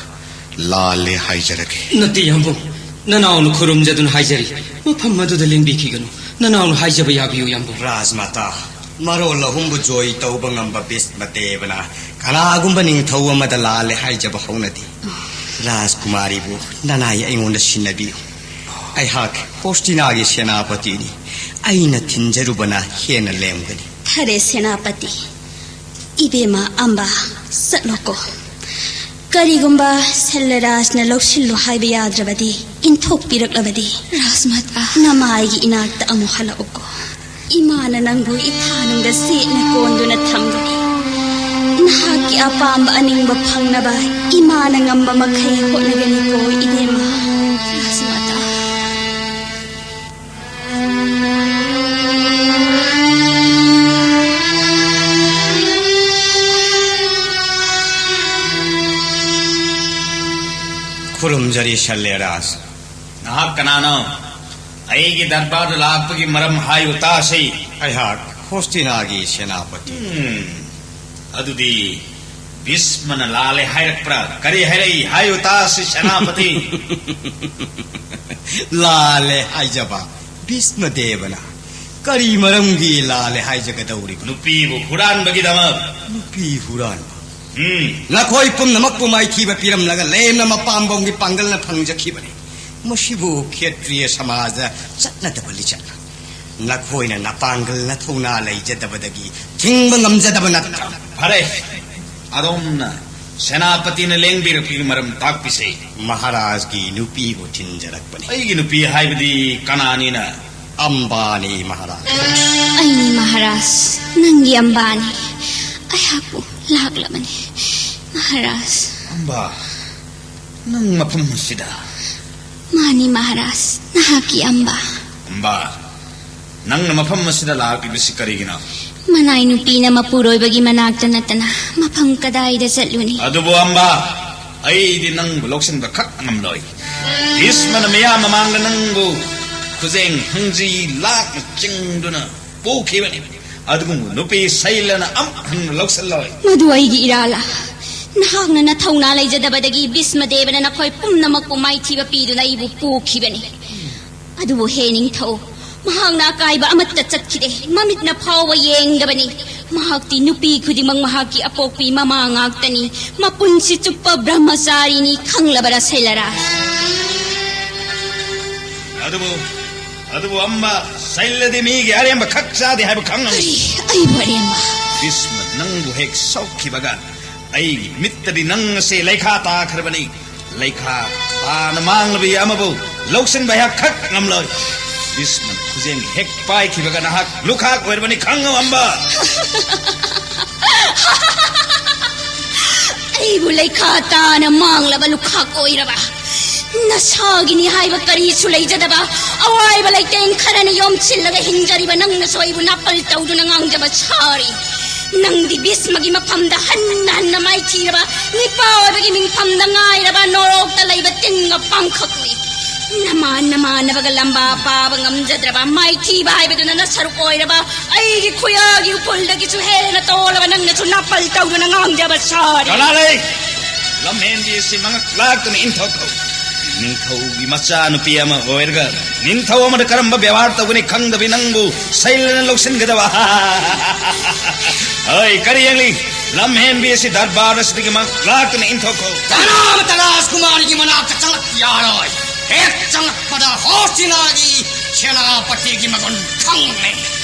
ꯂꯥꯜꯂꯦ ꯍꯥꯏꯖꯔꯒꯦ꯫ ꯅꯠꯇꯦ ꯌꯥꯝꯕꯨꯡ, ꯅꯅꯥꯎꯅ ꯈꯨꯔꯨꯝꯖꯗꯨꯅ ꯍꯥꯏꯖꯔꯤ, ꯃꯐꯝ ꯑꯗꯨꯗ ꯂꯦꯡꯕꯤꯈꯤꯒꯅꯨ꯫ ꯅꯅꯥꯎꯅ ꯍꯥꯏꯖꯕ ꯌꯥꯕꯤꯌꯨ ꯌꯥꯝꯕꯨꯡ꯫ ꯔꯥꯖꯃꯥꯇꯥ, ꯃꯔꯣꯜ ꯑꯍꯨꯝꯕꯨ ꯖꯣꯏ ꯇꯧꯕ ꯉꯝꯕ ꯚꯤꯁꯃꯗꯦꯕꯅ ꯀꯅꯥꯒꯨꯝꯕ ꯅꯤꯡꯊꯧ ꯑꯃꯗ ꯂꯥꯜꯂꯦ ꯍꯥꯏꯖꯕ ꯍꯧꯅꯗꯦ꯫ ꯔꯥꯖꯀꯨꯃꯥꯔꯤꯕꯨ ꯅꯅꯥꯏ ꯑꯩꯉꯣꯟꯗ ꯁꯤꯟꯅꯕꯤꯌꯨ꯫ ꯑꯩꯍꯥꯛ ꯍꯣꯁꯇꯤꯅꯥꯒꯤ ꯁꯦꯅꯥꯄꯇꯤꯅꯤ꯫ ꯑꯩꯅ ꯊꯤꯟꯖꯔꯨꯕꯅ ꯍꯦꯟꯅ ꯂꯦꯝꯒꯅꯤ꯫ ꯐꯔꯦ ꯁꯦꯅꯥꯄꯇꯤ꯫ ꯏꯕꯦꯝꯃ ꯑꯝꯕ, ꯆꯠꯂꯣꯀꯣ꯫ ꯀꯔꯤꯒꯨꯝꯕ ꯁꯦꯜꯂꯔꯥꯖꯅ ꯂꯧꯁꯤꯜꯂꯨ ꯍꯥꯏꯕ ꯌꯥꯗ꯭ꯔꯕꯗꯤ, ꯏꯟꯊꯣꯛꯄꯤꯔꯛꯂꯕꯗꯤ, ꯔꯥꯖꯃꯥꯇꯥ, ꯅꯃꯥꯏꯒꯤ ꯏꯅꯥꯛꯇ ꯑꯃꯨꯛ ꯍꯜꯂꯛꯎꯀꯣ꯫ ꯏꯃꯥꯅ ꯅꯪꯕꯨ ꯏꯊꯥꯅꯨꯡꯗ ꯁꯦꯠꯅ ꯀꯣꯟꯗꯨꯅ ꯊꯝꯒꯅꯤ꯫ ꯅꯍꯥꯛꯀꯤ ꯑꯄꯥꯝꯕ ꯑꯅꯤꯡꯕ ꯐꯪꯅꯕ ꯏꯃꯥꯅ ꯉꯝꯕ ꯃꯈꯩ ꯍꯣꯠꯅꯒꯅꯤꯀꯣ, ꯏꯕꯦꯝꯃ꯫ ꯔꯥꯖꯃꯥꯇꯥ꯫ ꯈꯨꯔꯨꯝꯖꯔꯤ, ꯁꯦꯜꯂꯔꯥꯖ꯫ ꯅꯍꯥꯛ ꯀꯅꯥꯅꯣ? ꯑꯩꯒꯤ ꯗꯔꯕꯥꯔꯗ ꯂꯥꯛꯄꯒꯤ ꯃꯔꯝ ꯍꯥꯏꯌꯨ ꯇꯥꯁꯤ꯫ ꯑꯩꯍꯥꯛ ꯍꯣꯁꯇꯤꯅꯥꯒꯤ ꯁꯦꯅꯥꯄꯇꯤ꯫ ꯎꯝ, ꯑꯗꯨꯗꯤ ꯚꯤꯁꯃꯅ ꯂꯥꯜꯂꯦ ꯍꯥꯏꯔꯛꯄ꯭ꯔꯥ? ꯀꯔꯤ ꯍꯥꯏꯔꯛꯏ? ꯍꯥꯏꯌꯨ ꯇꯥꯁꯤ, ꯁꯦꯅꯥꯄꯇꯤ꯫ ꯂꯥꯜꯂꯦ ꯍꯥꯏꯖꯕ ꯚꯤꯁꯃ ꯗꯦꯕꯅ ꯀꯔꯤ ꯃꯔꯝꯒꯤ ꯂꯥꯜꯂꯦ ꯍꯥꯏꯖꯒꯗꯧꯔꯤꯕꯅꯣ? ꯅꯨꯄꯤꯕꯨ ꯍꯨꯔꯥꯟꯕꯒꯤꯗꯃꯛ꯫ ꯅꯨꯄꯤ ꯍꯨꯔꯥꯟꯕ? ꯎꯝ꯫ ꯅꯈꯣꯏ ꯄꯨꯝꯅꯃꯛꯄꯨ ꯃꯥꯏꯊꯤꯕ ꯄꯤꯔꯝꯂꯒ ꯂꯦꯝꯅ ꯃꯄꯥꯝꯕꯣꯝꯒꯤ ꯄꯥꯡꯒꯜꯅ ꯐꯪꯖꯈꯤꯕꯅꯤ꯫ ꯃꯁꯤꯕꯨ ꯈꯦꯇ꯭ꯔꯤꯌ ꯁꯃꯥꯖꯗ ꯆꯠꯅꯗꯕ ꯂꯤꯆꯠꯅꯤ꯫ ꯅꯈꯣꯏꯅ ꯅꯄꯥꯡꯒꯜ ꯅꯊꯧꯅꯥ ꯂꯩꯖꯗꯕꯗꯒꯤ ꯊꯤꯡꯕ ꯉꯝꯖꯗꯕ ꯅꯠꯇ꯭ꯔꯥ? ꯐꯔꯦ, ꯑꯗꯣꯝꯅ ꯁꯦꯅꯥꯄꯇꯤꯅ ꯂꯦꯡꯕꯤꯔꯛꯄꯒꯤ ꯃꯔꯝ ꯇꯥꯛꯄꯤꯁꯦ꯫ ꯃꯍꯥꯔꯥꯖꯒꯤ ꯅꯨꯄꯤꯕꯨ ꯊꯤꯟꯖꯔꯛꯄꯅꯤ꯫ ꯑꯩꯒꯤ ꯅꯨꯄꯤ ꯍꯥꯏꯕꯗꯤ ꯀꯅꯥꯅꯤꯅ? ꯑꯝꯕꯥꯅꯤ, ꯃꯍꯥꯔꯥꯖ꯫ ꯑꯩꯅꯤ ꯃꯍꯥꯔꯥꯖ, ꯅꯪꯒꯤ ꯑꯝꯕꯥꯅꯤ꯫ ꯑꯩꯍꯥꯛꯄꯨ ꯂꯥꯛꯂꯕꯅꯤ, ꯃꯍꯥꯔꯥꯖ꯫ ꯑꯝꯕꯥ, ꯅꯪ ꯃꯐꯝ ꯑꯁꯤꯗ? ꯃꯥꯅꯤ ꯃꯍꯥꯔꯥꯖ, ꯅꯍꯥꯛꯀꯤ ꯑꯝꯕꯥ꯫ ꯑꯝꯕꯥ, ꯅꯪꯅ ꯃꯐꯝ ꯑꯁꯤꯗ ꯂꯥꯛꯂꯤꯕꯁꯤ ꯀꯔꯤꯒꯤꯅꯣ? ꯃꯅꯥꯏ ꯅꯨꯄꯤꯅ ꯃꯄꯨꯔꯣꯏꯕꯒꯤ ꯃꯅꯥꯛꯇ ꯅꯠꯇꯅ ꯃꯐꯝ ꯀꯗꯥꯏꯗ ꯆꯠꯂꯨꯅꯤ? ꯑꯗꯨꯕꯨ ꯑꯝꯕꯥ, ꯑꯩꯗꯤ ꯅꯪꯕꯨ ꯂꯧꯁꯤꯟꯕ ꯈꯛ ꯉꯝꯂꯣꯏ꯫ ꯚꯤꯁꯃꯅ ꯃꯤꯌꯥꯝ ꯃꯃꯥꯡꯗ ꯅꯪꯕꯨ ꯈꯨꯖꯦꯡ ꯍꯪꯖꯤ ꯂꯥꯛꯅ ꯆꯤꯡꯗꯨꯅ ꯄꯨꯈꯤꯕꯅꯤ꯫ ꯑꯗꯨꯒꯨꯝꯕ ꯅꯨꯄꯤ ꯁꯩꯂꯅ ꯑꯃꯨꯛ ꯍꯟꯅ ꯂꯧꯁꯤꯜꯂꯣꯏ꯫ ꯃꯗꯨ ꯑꯩꯒꯤ ꯏꯔꯥꯜꯂ? ꯅꯍꯥꯛꯅ ꯅꯊꯧꯅꯥ ꯂꯩꯖꯗꯕꯗꯒꯤ ꯚꯤꯁꯃꯗꯦꯕꯅ ꯅꯈꯣꯏ ꯄꯨꯝꯅꯃꯛꯄꯨ ꯃꯥꯏꯊꯤꯕ ꯄꯤꯗꯨꯅ ꯑꯩꯕꯨ ꯄꯨꯈꯤꯕꯅꯤ꯫ ꯑꯗꯨꯕꯨ ꯍꯦ ꯅꯤꯡꯊꯧ, ꯃꯍꯥꯛꯅ ꯑꯀꯥꯏꯕ ꯑꯃꯠꯇ ꯆꯠꯈꯤꯗꯦ꯫ ꯃꯃꯤꯠꯅ ꯐꯥꯎꯕ ꯌꯦꯡꯗꯕꯅꯤ꯫ ꯃꯍꯥꯛꯇꯤ ꯅꯨꯄꯤ ꯈꯨꯗꯤꯡꯃꯛ ꯃꯍꯥꯛꯀꯤ ꯑꯄꯣꯛꯄꯤ ꯃꯃꯥ ꯉꯥꯛꯇꯅꯤ꯫ ꯃꯄꯨꯟꯁꯤ ꯆꯨꯞꯄ ꯕ꯭ꯔꯍ꯭ꯃꯆꯥꯔꯤꯅꯤ, ꯈꯪꯂꯕꯔꯥ ꯁꯩꯂꯔꯥ? ꯑꯗꯨꯕꯨ, ꯑꯗꯨꯕꯨ ꯑꯝꯕ, ꯁꯩꯂꯗꯤ ꯃꯤꯒꯤ ꯑꯔꯦꯝꯕ ꯈꯛ ꯆꯥꯗꯦ ꯍꯥꯏꯕ ꯈꯪꯉꯝꯃꯤ꯫ ꯀꯔꯤ? ꯑꯩꯕꯨ ꯑꯔꯦꯝꯕ? ꯚꯤꯁꯃ ꯅꯪꯕꯨ ꯍꯦꯛ ꯁꯣꯛꯈꯤꯕꯒ ꯑꯩꯒꯤ ꯃꯤꯠꯇꯗꯤ ꯅꯪ ꯑꯁꯦ ꯂꯩꯈꯥ ꯇꯥꯈ꯭ꯔꯕꯅꯤ꯫ ꯂꯩꯈꯥ ꯇꯥꯅ ꯃꯥꯡꯂꯕ ꯑꯃꯕꯨ ꯂꯧꯁꯤꯟꯕ ꯑꯩꯍꯥꯛ ꯈꯛ ꯉꯝꯂꯣꯏ꯫ ꯚꯤꯁꯃꯅ ꯈꯨꯖꯦꯡ ꯍꯦꯛ ꯄꯥꯏꯈꯤꯕꯒ ꯅꯍꯥꯛ ꯂꯨꯈꯥꯛ ꯑꯣꯏꯔꯕꯅꯤ, ꯈꯪꯉꯨ ꯑꯝꯕ꯫ ꯑꯩꯕꯨ ꯂꯩꯈꯥ ꯇꯥꯅ ꯃꯥꯡꯂꯕ ꯂꯨꯈꯥꯛ ꯑꯣꯏꯔꯕ? ꯅꯁꯥꯒꯤꯅꯤ ꯍꯥꯏꯕ ꯀꯔꯤꯁꯨ ꯂꯩꯖꯗꯕ, ꯑꯋꯥꯏꯕ ꯂꯩꯇꯦꯡ ꯈꯔꯅ ꯌꯣꯝꯁꯤꯜꯂꯒ ꯍꯤꯡꯖꯔꯤꯕ ꯅꯪꯅꯁꯨ ꯑꯩꯕꯨ ꯅꯥꯄꯜ ꯇꯧꯗꯨꯅ ꯉꯥꯡꯖꯕ ꯁꯥꯔꯤ꯫ ꯅꯪꯗꯤ ꯚꯤꯁꯃꯒꯤ ꯃꯐꯝꯗ ꯍꯟꯅ ꯍꯟꯅ ꯃꯥꯏꯊꯤꯔꯕ, ꯅꯤꯄꯥ ꯑꯣꯏꯕꯒꯤ ꯃꯤꯡꯐꯝꯗ ꯉꯥꯏꯔꯕ ꯅꯣꯔꯣꯛꯇ ꯂꯩꯕ ꯇꯤꯟꯒ ꯄꯥꯡꯈꯛꯅꯤ꯫ ꯅꯃꯥꯟ ꯅꯃꯥꯟꯅꯕꯒ ꯂꯝꯕꯥ ꯄꯥꯕ ꯉꯝꯖꯗ꯭ꯔꯕ, ꯃꯥꯏꯊꯤꯕ ꯍꯥꯏꯕꯗꯨꯅ ꯅꯁꯔꯨꯛ ꯑꯣꯏꯔꯕ, ꯑꯩꯒꯤ ꯈꯨꯌꯥꯒꯤ ꯎꯐꯨꯜꯗꯒꯤꯁꯨ ꯍꯦꯟꯅ ꯇꯣꯜꯂꯕ ꯅꯪꯅꯁꯨ ꯅꯥꯄꯜ ꯇꯧꯗꯨꯅ ꯉꯥꯡꯖꯕ ꯁꯥꯔꯤ꯫ ꯀꯅꯥ ꯂꯩ? ꯂꯝꯍꯦꯟꯕꯤ ꯑꯁꯤ ꯃꯉꯛ ꯂꯥꯛꯇꯨꯅ ꯏꯟꯊꯣꯛꯈꯣ꯫ ꯅꯤꯡꯊꯧꯒꯤ ꯃꯆꯥꯅꯨꯄꯤ ꯑꯃ ꯑꯣꯏꯔꯒ ꯅꯤꯡꯊꯧ ꯑꯃꯗ ꯀꯔꯝꯕ ꯕꯦꯕꯥꯔ ꯇꯧꯒꯅꯤ ꯈꯪꯗꯕꯤ ꯅꯪꯕꯨ ꯁꯩꯂꯅ ꯂꯧꯁꯤꯟꯒꯗꯕ? ꯍꯣꯏ, ꯀꯔꯤ ꯌꯦꯡꯂꯤ? ꯂꯝꯍꯦꯟꯕꯤ ꯑꯁꯤ ꯗꯔꯕꯥꯔ ꯑꯁꯤꯗꯒꯤ ꯃꯉꯛ ꯂꯥꯛꯇꯨꯅ ꯏꯟꯊꯣꯛꯈꯣ꯫ ꯀꯅꯥꯃꯠꯇ ꯔꯥꯖꯀꯨꯃꯥꯔꯤꯒꯤ ꯃꯅꯥꯛꯇ ꯆꯪꯂꯛꯄ ꯌꯥꯔꯣꯏ꯫ ꯍꯦꯛ ꯆꯪꯂꯛꯄꯗ ꯍꯣꯁꯇꯤꯅꯥꯒꯤ ꯁꯦꯅꯥꯄꯇꯤꯒꯤ ꯃꯒꯨꯟ ꯈꯪꯂꯦ꯫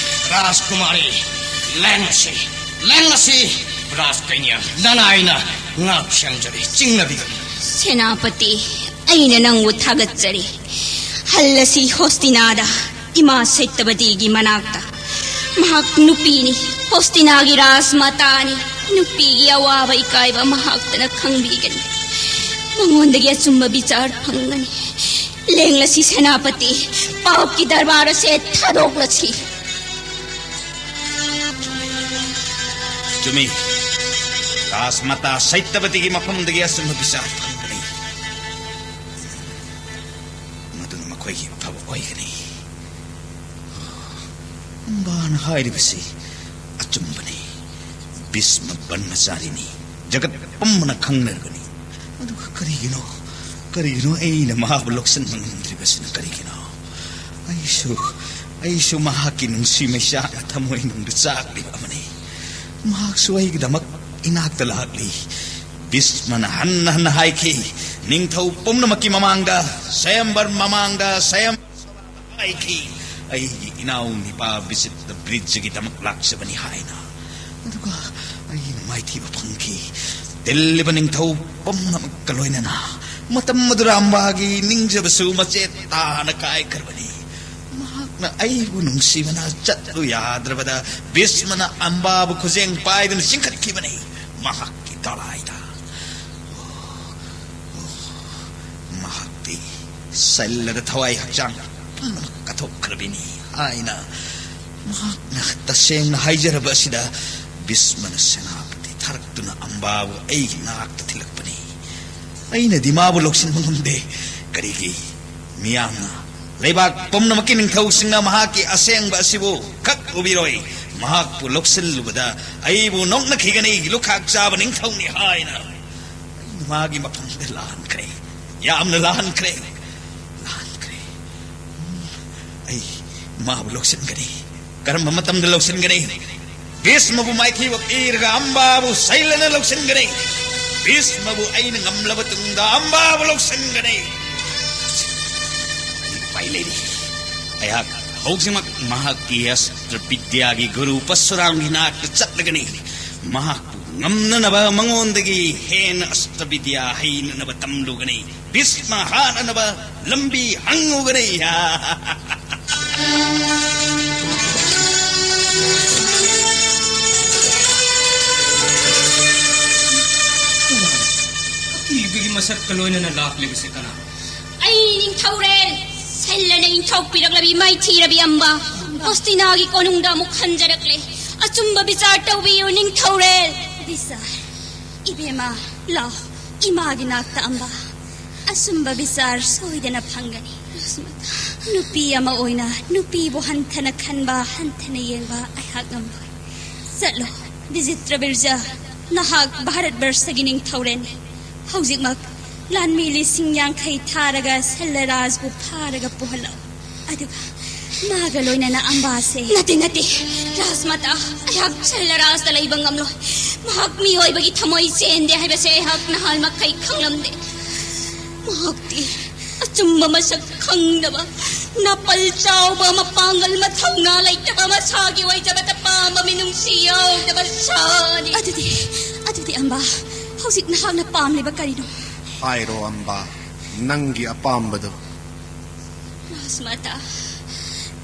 ꯔꯥꯖꯀꯨꯃꯥꯔꯤ, ꯂꯦꯡꯂꯁꯤ, ꯂꯦꯡꯂꯁꯤ꯫ ꯔꯥꯖꯀꯩꯅ ꯂꯅꯥꯏꯅ ꯉꯥꯛ ꯁꯦꯟꯖꯔꯤ, ꯆꯤꯡꯅꯕꯤꯒꯅꯨ꯫ ꯁꯦꯅꯥꯄꯇꯤ, ꯑꯩꯅ ꯅꯪꯕꯨ ꯊꯥꯒꯠꯆꯔꯤ꯫ ꯍꯜꯂꯁꯤ ꯍꯣꯁꯇꯤꯅꯥꯗ, ꯏꯃꯥ ꯁꯩꯇꯕꯇꯤꯒꯤ ꯃꯅꯥꯛꯇ꯫ ꯃꯍꯥꯛ ꯅꯨꯄꯤꯅꯤ, ꯍꯣꯁꯇꯤꯅꯥꯒꯤ ꯔꯥꯖꯃꯇꯥꯅꯤ꯫ ꯅꯨꯄꯤꯒꯤ ꯑꯋꯥꯕ ꯏꯀꯥꯏꯕ ꯃꯍꯥꯛꯇꯅ ꯈꯪꯕꯤꯒꯅꯤ꯫ ꯃꯉꯣꯟꯗꯒꯤ ꯑꯆꯨꯝꯕ ꯕꯤꯆꯥꯔ ꯐꯪꯒꯅꯤ꯫ ꯂꯦꯡꯂꯁꯤ ꯁꯦꯅꯥꯄꯇꯤ, ꯄꯥꯞꯀꯤ ꯗꯔꯕꯥꯔ ꯑꯁꯦ ꯊꯥꯗꯣꯛꯂꯁꯤ꯫ ꯆꯨꯝꯃꯤ, ꯔꯥꯖꯃꯇꯥ ꯁꯩꯇꯕꯇꯤꯒꯤ ꯃꯐꯝꯗꯒꯤ ꯑꯆꯨꯝꯕ ꯕꯤꯆꯥꯔ ꯐꯪꯕꯅꯤ꯫ ꯃꯗꯨꯅ ꯃꯈꯣꯏꯒꯤ ꯑꯐꯕ ꯑꯣꯏꯒꯅꯤ꯫ ꯑꯝꯕꯥꯅ ꯍꯥꯏꯔꯤꯕꯁꯤ ꯑꯆꯨꯝꯕꯅꯤ꯫ ꯚꯤꯁꯃ ꯕ꯭ꯔꯍ꯭ꯃꯆꯥꯔꯤꯅꯤ, ꯖꯒꯠ ꯄꯨꯝꯕꯅ ꯈꯪꯅꯔꯕꯅꯤ꯫ ꯑꯗꯨꯒ ꯀꯔꯤꯒꯤꯅꯣ, ꯀꯔꯤꯒꯤꯅꯣ ꯑꯩꯅ ꯃꯍꯥꯛꯄꯨ ꯂꯧꯁꯤꯟꯕ ꯉꯝꯗ꯭ꯔꯤꯕꯁꯤꯅ ꯀꯔꯤꯒꯤꯅꯣ? ꯑꯩꯁꯨ, ꯑꯩꯁꯨ ꯃꯍꯥꯛꯀꯤ ꯅꯨꯡꯁꯤ ꯃꯩꯆꯥꯛꯅ ꯊꯃꯣꯏꯅꯨꯡꯗ ꯆꯥꯛꯂꯤꯕ ꯑꯃꯅꯤ꯫ ꯃꯍꯥꯛꯁꯨ ꯑꯩꯒꯤꯗꯃꯛ ꯏꯅꯥꯛꯇ ꯂꯥꯛꯂꯤ꯫ ꯚꯤꯁꯃꯅ ꯍꯟꯅ ꯍꯟꯅ ꯍꯥꯏꯈꯤ, ꯅꯤꯡꯊꯧ ꯄꯨꯝꯅꯃꯛꯀꯤ ꯃꯃꯥꯡꯗ, ꯁ꯭ꯋꯌꯝꯕꯔ ꯃꯃꯥꯡꯗ, ꯁ꯭ꯋꯌꯝ ꯍꯥꯏꯈꯤ, ꯑꯩꯒꯤ ꯏꯅꯥꯎ ꯅꯤꯄꯥ ꯕꯤꯆꯤꯇ꯭ꯔ ꯕ꯭ꯔꯤꯖꯒꯤꯗꯃꯛ ꯂꯥꯛꯆꯕꯅꯤ ꯍꯥꯏꯅ꯫ ꯑꯗꯨꯒ ꯑꯩꯅ ꯃꯥꯏꯊꯤꯕ ꯐꯪꯈꯤ꯫ ꯇꯤꯜꯂꯤꯕ ꯅꯤꯡꯊꯧ ꯄꯨꯝꯅꯃꯛꯀ ꯂꯣꯏꯅꯅ ꯃꯇꯝ ꯑꯗꯨꯗ ꯑꯝꯕꯥꯒꯤ ꯅꯤꯡꯖꯕꯁꯨ ꯃꯆꯦꯠ ꯇꯥꯅ ꯀꯥꯏꯈ꯭ꯔꯕꯅꯤ꯫ ꯃꯍꯥꯛꯅ ꯑꯩꯕꯨ ꯅꯨꯡꯁꯤꯕꯅ ꯆꯠꯂꯨ ꯌꯥꯗ꯭ꯔꯕꯗ ꯚꯤꯁꯃꯅ ꯑꯝꯕꯥꯕꯨ ꯈꯨꯖꯦꯡ ꯄꯥꯏꯗꯨꯅ ꯆꯤꯡꯈꯠꯈꯤꯕꯅꯤ꯫ ꯃꯍꯥꯛꯀꯤ ꯗꯣꯂꯥꯏꯗ ꯃꯍꯥꯛꯇꯤ ꯁꯜꯂꯗ ꯊꯋꯥꯏ ꯍꯛꯆꯥꯡ ꯄꯨꯝꯅꯃꯛ ꯀꯠꯊꯣꯛꯈ꯭ꯔꯕꯤꯅꯤ ꯍꯥꯏꯅ ꯃꯍꯥꯛꯅ ꯇꯁꯦꯡꯅ ꯍꯥꯏꯖꯔꯕ ꯑꯁꯤꯗ ꯚꯤꯁꯃꯅ ꯁꯦꯅꯥꯄꯇꯤ ꯊꯥꯔꯛꯇꯨꯅ ꯑꯝꯕꯥꯕꯨ ꯑꯩꯒꯤ ꯅꯥꯛꯇ ꯊꯤꯜꯂꯛꯄꯅꯤ꯫ ꯑꯩꯅꯗꯤ ꯃꯥꯕꯨ ꯂꯧꯁꯤꯟꯕ ꯉꯝꯗꯦ꯫ ꯀꯔꯤꯒꯤ? ꯃꯤꯌꯥꯝꯅ, ꯂꯩꯕꯥꯛ ꯄꯨꯝꯅꯃꯛꯀꯤ ꯅꯤꯡꯊꯧꯁꯤꯡꯅ ꯃꯍꯥꯛꯀꯤ ꯑꯁꯦꯡꯕ ꯑꯁꯤꯕꯨ ꯈꯛ ꯎꯕꯤꯔꯣꯏ꯫ ꯃꯍꯥꯛꯄꯨ ꯂꯧꯁꯤꯜꯂꯨꯕꯗ ꯑꯩꯕꯨ ꯅꯣꯛꯅꯈꯤꯒꯅꯤ, ꯂꯨꯈꯥꯛ ꯆꯥꯕ ꯅꯤꯡꯊꯧꯅꯤ ꯍꯥꯏꯅ꯫ ꯑꯩꯅ ꯃꯥꯒꯤ ꯃꯐꯝꯗ ꯂꯥꯟꯈ꯭ꯔꯦ, ꯌꯥꯝꯅ ꯂꯥꯟꯈ꯭ꯔꯦ, ꯂꯥꯟꯈ꯭ꯔꯦ꯫ ꯑꯩ ꯃꯥꯕꯨ ꯂꯧꯁꯤꯟꯒꯅꯤ꯫ ꯀꯔꯝꯕ ꯃꯇꯝꯗ ꯂꯧꯁꯤꯟꯒꯅꯤ? ꯚꯤꯁꯃꯕꯨ ꯃꯥꯏꯊꯤꯕ ꯄꯤꯔꯒ ꯑꯝꯕꯥꯕꯨ ꯁꯩꯂꯅ ꯂꯧꯁꯤꯟꯒꯅꯤ꯫ ꯚꯤꯁꯃꯕꯨ ꯑꯩꯅ ꯉꯝꯂꯕ ꯇꯨꯡꯗ ꯑꯝꯕꯥꯕꯨ ꯂꯧꯁꯤꯟꯒꯅꯤ꯫ ꯑꯩ ꯎꯄꯥꯏ ꯂꯩꯔꯤ꯫ ꯑꯩꯍꯥꯛ ꯍꯧꯖꯤꯛꯃꯛ ꯃꯍꯥꯛꯀꯤ ꯑꯁꯇ꯭ꯔ ꯕꯤꯗ꯭ꯌꯥꯒꯤ ꯒꯨꯔꯨ ꯄꯔꯁꯨꯔꯥꯝꯒꯤ ꯅꯥꯛꯇ ꯆꯠꯂꯒꯅꯤ꯫ ꯃꯍꯥꯛꯄꯨ ꯉꯝꯅꯅꯕ, ꯃꯉꯣꯟꯗꯒꯤ ꯍꯦꯟꯅ ꯑꯁꯇ꯭ꯔ ꯕꯤꯗ꯭ꯌꯥ ꯍꯩꯅꯅꯕ ꯇꯝꯂꯨꯒꯅꯤ꯫ ꯚꯤꯁꯃ ꯍꯥꯠꯅꯅꯕ ꯂꯝꯕꯤ ꯍꯪꯉꯨꯒꯅꯤ꯫ ꯑꯀꯤꯕꯒꯤ ꯃꯁꯛꯀ ꯂꯣꯏꯅꯅ ꯂꯥꯛꯂꯤꯕꯁꯤ ꯀꯅꯥ? ꯑꯩ ꯅꯤꯡꯊꯧꯔꯦꯜ, ꯁꯜꯂꯅ ꯏꯟꯊꯣꯛꯄꯤꯔꯛꯂꯕꯤ ꯃꯥꯏꯊꯤꯔꯕꯤ ꯑꯝꯕ, ꯍꯣꯁꯇꯤꯅꯥꯒꯤ ꯀꯣꯅꯨꯡꯗ ꯑꯃꯨꯛ ꯍꯟꯖꯔꯛꯂꯦ꯫ ꯑꯆꯨꯝꯕ ꯕꯤꯆꯥꯔ ꯇꯧꯕꯤꯌꯨ ꯅꯤꯡꯊꯧꯔꯦꯜ꯫ ꯕꯤꯆꯥꯔ? ꯏꯕꯦꯝꯃ, ꯂꯥꯎ, ꯏꯃꯥꯒꯤ ꯅꯥꯛꯇ ꯑꯝꯕ꯫ ꯑꯆꯨꯝꯕ ꯕꯤꯆꯥꯔ ꯁꯣꯏꯗꯅ ꯐꯪꯒꯅꯤ꯫ ꯅꯨꯄꯤ ꯑꯃ ꯑꯣꯏꯅ ꯅꯨꯄꯤꯕꯨ ꯍꯟꯊꯅ ꯈꯟꯕ, ꯍꯟꯊꯅ ꯌꯦꯡꯕ ꯑꯩꯍꯥꯛ ꯉꯝꯂꯣꯏ꯫ ꯆꯠꯂꯣ, ꯕꯤꯖꯤꯇ꯭ꯔ ꯕꯤꯔꯖꯥ, ꯅꯍꯥꯛ ꯚꯥꯔꯠ ꯕꯔꯁꯒꯤ ꯅꯤꯡꯊꯧꯔꯦꯜꯅꯤ꯫ ꯍꯧꯖꯤꯛꯃꯛ ꯂꯥꯟꯃꯤ ꯂꯤꯁꯤꯡ ꯌꯥꯡꯈꯩ ꯊꯥꯔꯒ ꯁꯜꯂꯔꯥꯖꯕꯨ ꯐꯥꯔꯒ ꯄꯨꯍꯜꯂꯛꯎ꯫ ꯑꯗꯨꯒ ꯃꯥꯒ ꯂꯣꯏꯅꯅ ꯑꯝꯕꯥꯁꯦ꯫ ꯅꯠꯇꯦ, ꯅꯠꯇꯦ, ꯔꯥꯖꯃꯥꯇꯥ, ꯑꯩꯍꯥꯛ ꯁꯜꯂꯔꯥꯖꯇ ꯂꯩꯕ ꯉꯝꯂꯣꯏ꯫ ꯃꯍꯥꯛ ꯃꯤꯑꯣꯏꯕꯒꯤ ꯊꯃꯣꯏ ꯆꯦꯟꯗꯦ ꯍꯥꯏꯕꯁꯦ ꯑꯩꯍꯥꯛ ꯅꯍꯥꯟꯃꯈꯩ ꯈꯪꯂꯝꯗꯦ꯫ ꯃꯍꯥꯛꯇꯤ ꯑꯆꯨꯝꯕ ꯃꯁꯛ ꯈꯪꯗꯕ, ꯅꯥꯄꯜ ꯆꯥꯎꯕ, ꯃꯄꯥꯡꯒꯜ ꯃꯊꯧꯅꯥ ꯂꯩꯇꯕ, ꯃꯁꯥꯒꯤ ꯑꯣꯏꯖꯕꯇ ꯄꯥꯝꯕ, ꯃꯤꯅꯨꯡꯁꯤ ꯌꯥꯎꯗꯕ ꯁꯥꯅꯤ꯫ ꯑꯗꯨꯗꯤ, ꯑꯗꯨꯗꯤ ꯑꯝꯕꯥ, ꯍꯧꯖꯤꯛ ꯅꯍꯥꯛꯅ ꯄꯥꯝꯂꯤꯕ ꯀꯔꯤꯅꯣ? ꯍꯥꯏꯔꯣ ꯑꯝꯕꯥ, ꯅꯪꯒꯤ ꯑꯄꯥꯝꯕꯗꯨ꯫ ꯔꯥꯖꯃꯥꯇꯥ,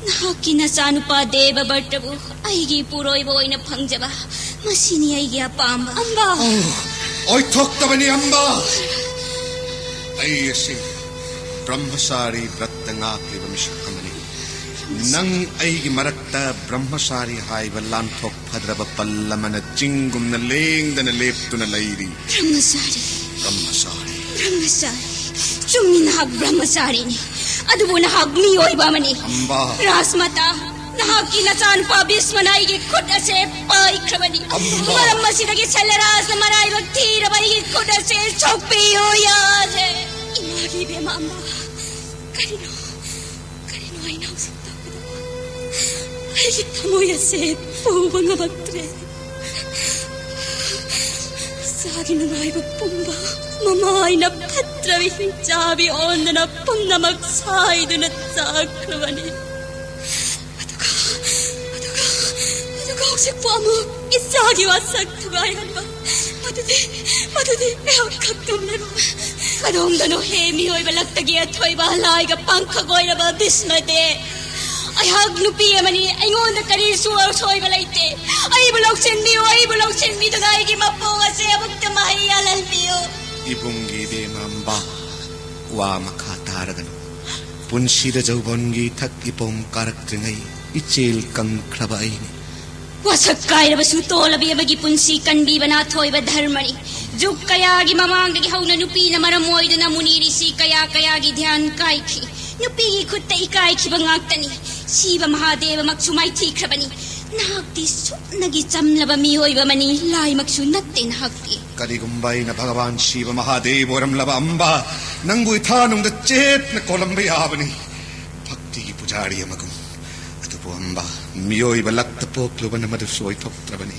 ꯅꯍꯥꯛꯀꯤ ꯅꯆꯥꯅꯨꯄꯥ ꯗꯦꯕꯕꯔꯇꯕꯨ ꯑꯩꯒꯤ ꯏꯄꯨꯔꯣꯏꯕ ꯑꯣꯏꯅ ꯐꯪꯖꯕ, ꯃꯁꯤꯅꯤ ꯑꯩꯒꯤ ꯑꯄꯥꯝꯕ꯫ ꯑꯝꯕꯥ! ꯑꯣ, ꯑꯣꯏꯊꯣꯛꯇꯕꯅꯤ ꯑꯝꯕꯥ꯫ ꯑꯩ ꯑꯁꯤ ꯕ꯭ꯔꯍ꯭ꯃꯆꯥꯔꯤ ꯕ꯭ꯔꯠꯇ ꯉꯥꯛꯂꯤꯕ ꯃꯤꯁꯛ ꯑꯃꯅꯤ꯫ ꯅꯪ ꯑꯩꯒꯤ ꯃꯔꯛꯇ ꯕ꯭ꯔꯍ꯭ꯃꯆꯥꯔꯤ ꯍꯥꯏꯕ ꯂꯥꯟꯊꯣꯛ ꯐꯗ꯭ꯔꯕ ꯄꯜ ꯑꯃꯅ ꯆꯤꯡꯒꯨꯝꯅ ꯂꯦꯡꯗꯅ ꯂꯦꯞꯇꯨꯅ ꯂꯩꯔꯤ꯫ ꯕ꯭ꯔꯍ꯭ꯃꯆꯥꯔꯤ꯫ ꯕ꯭ꯔꯍ꯭ꯃꯆꯥꯔꯤ꯫ ꯕ꯭ꯔꯍ꯭ꯃꯆꯥꯔꯤ꯫ ꯆꯨꯝꯃꯤ, ꯅꯍꯥꯛ ꯕ꯭ꯔꯍ꯭ꯃꯆꯥꯔꯤꯅꯤ꯫ ꯑꯗꯨꯕꯨ ꯅꯍꯥꯛ ꯃꯤꯑꯣꯏꯕ ꯑꯃꯅꯤ꯫ ꯑꯝꯕꯥ꯫ ꯔꯥꯖꯃꯥꯇꯥ, ꯅꯍꯥꯛꯀꯤ ꯅꯆꯥꯅꯨꯄꯥ ꯚꯤꯁꯃꯅ ꯑꯩꯒꯤ ꯈꯨꯠ ꯑꯁꯦ ꯄꯥꯏꯈ꯭ꯔꯕꯅꯤ꯫ ꯑꯝꯕꯥ꯫ ꯃꯔꯝ ꯑꯁꯤꯗꯒꯤ ꯁꯦꯂꯔꯥꯖꯅ ꯃꯔꯥꯏꯕꯛ ꯊꯤꯔꯕ ꯑꯩꯒꯤ ꯈꯨꯠ ꯑꯁꯦ ꯁꯣꯛꯄꯤꯌꯨ ꯌꯥꯗ꯭ꯔꯦ꯫ ꯏꯃꯥꯒꯤ ꯏꯕꯦꯝꯃ ꯑꯝꯕꯥ, ꯀꯔꯤꯅꯣ? ꯀꯔꯤꯅꯣ ꯑꯩꯅ ꯍꯧꯖꯤꯛ ꯇꯧꯒꯗꯕ? ꯑꯩꯒꯤ ꯊꯃꯣꯏ ꯑꯁꯦ ꯄꯨꯕ ꯉꯝꯃꯛꯇ꯭ꯔꯦ꯫ ꯏꯆꯥꯒꯤ ꯅꯨꯡꯉꯥꯏꯕ ꯄꯨꯝꯕ ꯃꯃꯥꯏꯅ ꯐꯠꯇ꯭ꯔꯕ ꯍꯤꯡꯆꯥꯕꯤ ꯑꯣꯟꯗꯨꯅ ꯄꯨꯝꯅꯃꯛ ꯁꯥꯏꯗꯨꯅ ꯆꯥꯈ꯭ꯔꯕꯅꯤ꯫ ꯑꯗꯨꯒ, ꯑꯗꯨꯒ, ꯑꯗꯨꯒ ꯍꯧꯖꯤꯛꯄꯨ ꯑꯃꯨꯛ ꯏꯆꯥꯒꯤ ꯋꯥꯁꯛ ꯊꯨꯒꯥꯏꯍꯟꯕ꯫ ꯃꯗꯨꯗꯤ, ꯃꯗꯨꯗꯤ ꯑꯩꯍꯥꯛ ꯈꯛꯇꯨꯝꯂꯔꯣꯏ꯫ ꯀꯗꯣꯝꯗꯅꯣ ꯍꯦ ꯃꯤꯑꯣꯏꯕ ꯂꯛꯇꯒꯤ ꯑꯊꯣꯏꯕ ꯂꯥꯏꯒ ꯄꯥꯡꯈꯛ ꯑꯣꯏꯔꯕ ꯚꯤꯁꯃꯗꯦ꯫ ꯑꯩꯍꯥꯛ ꯅꯨꯄꯤ ꯑꯃꯅꯤ, ꯑꯩꯉꯣꯟꯗ ꯀꯔꯤꯁꯨ ꯑꯁꯣꯏꯕ ꯂꯩꯇꯦ꯫ ꯑꯩꯕꯨ ꯂꯧꯁꯤꯟꯕꯤꯌꯨ, ꯑꯩꯕꯨ ꯂꯧꯁꯤꯟꯕꯤꯗꯨꯅ ꯑꯩꯒꯤ ꯃꯄꯣꯛ ꯑꯁꯦ ꯑꯃꯨꯛꯇ ꯃꯍꯩ ꯌꯥꯜꯍꯟꯕꯤꯌꯨ꯫ ꯏꯕꯨꯡꯒꯤ ꯏꯕꯦꯝꯃ ꯑꯝꯕꯥ, ꯋꯥ ꯃꯈꯥ ꯇꯥꯔꯒꯅꯨ꯫ ꯄꯨꯟꯁꯤꯗ ꯖꯧꯕꯣꯟꯒꯤ ꯏꯊꯛ ꯏꯄꯣꯝ ꯀꯥꯔꯛꯇ꯭ꯔꯤꯉꯩ ꯏꯆꯦꯜ ꯀꯪꯈ꯭ꯔꯕ ꯑꯩꯅꯤ꯫ ꯋꯥꯁꯛ ꯀꯥꯏꯔꯕꯁꯨ ꯇꯣꯜꯂꯕꯤ ꯑꯃꯒꯤ ꯄꯨꯟꯁꯤ ꯀꯟꯕꯤꯕꯅ ꯑꯊꯣꯏꯕ ꯙꯔꯃꯅꯤ꯫ ꯖꯨꯒ ꯀꯌꯥꯒꯤ ꯃꯃꯥꯡꯗꯒꯤ ꯍꯧꯅ ꯅꯨꯄꯤꯅ ꯃꯔꯝ ꯑꯣꯏꯗꯨꯅ ꯃꯨꯅꯤ ꯔꯤꯁꯤ ꯀꯌꯥ ꯀꯌꯥꯒꯤ ꯙ꯭ꯌꯥꯟ ꯀꯥꯏꯈꯤ꯫ ꯅꯨꯄꯤꯒꯤ ꯈꯨꯠꯇ ꯏꯀꯥꯏꯈꯤꯕ ꯉꯥꯛꯇꯅꯤ꯫ ꯁꯤꯕ ꯃꯍꯥꯗꯦꯕꯃꯛꯁꯨ ꯃꯥꯏꯊꯤꯈ꯭ꯔꯕꯅꯤ꯫ ꯅꯍꯥꯛꯇꯤ ꯁꯨꯞꯅꯒꯤ ꯆꯝꯂꯕ ꯃꯤꯑꯣꯏꯕ ꯑꯃꯅꯤ, ꯂꯥꯏꯃꯛꯁꯨ ꯅꯠꯇꯦ ꯅꯍꯥꯛꯇꯤ꯫ ꯀꯔꯤꯒꯨꯝꯕ ꯑꯩꯅ ꯚꯒꯋꯥꯟ ꯁꯤꯕ ꯃꯍꯥꯗꯦꯕ ꯑꯣꯏꯔꯝꯂꯕ ꯑꯝꯕ, ꯅꯪꯕꯨ ꯏꯊꯥꯅꯨꯡꯗ ꯆꯦꯠꯅ ꯀꯣꯜꯂꯝꯕ ꯌꯥꯕꯅꯤ, ꯚꯛꯇꯤꯒꯤ ꯄꯨꯖꯥꯔꯤ ꯑꯃꯒꯨꯝ꯫ ꯑꯗꯨꯕꯨ ꯑꯝꯕ, ꯃꯤꯑꯣꯏꯕ ꯂꯛꯇ ꯄꯣꯛꯂꯨꯕꯅ ꯃꯗꯨꯁꯨ ꯑꯣꯏꯊꯣꯛꯇ꯭ꯔꯕꯅꯤ꯫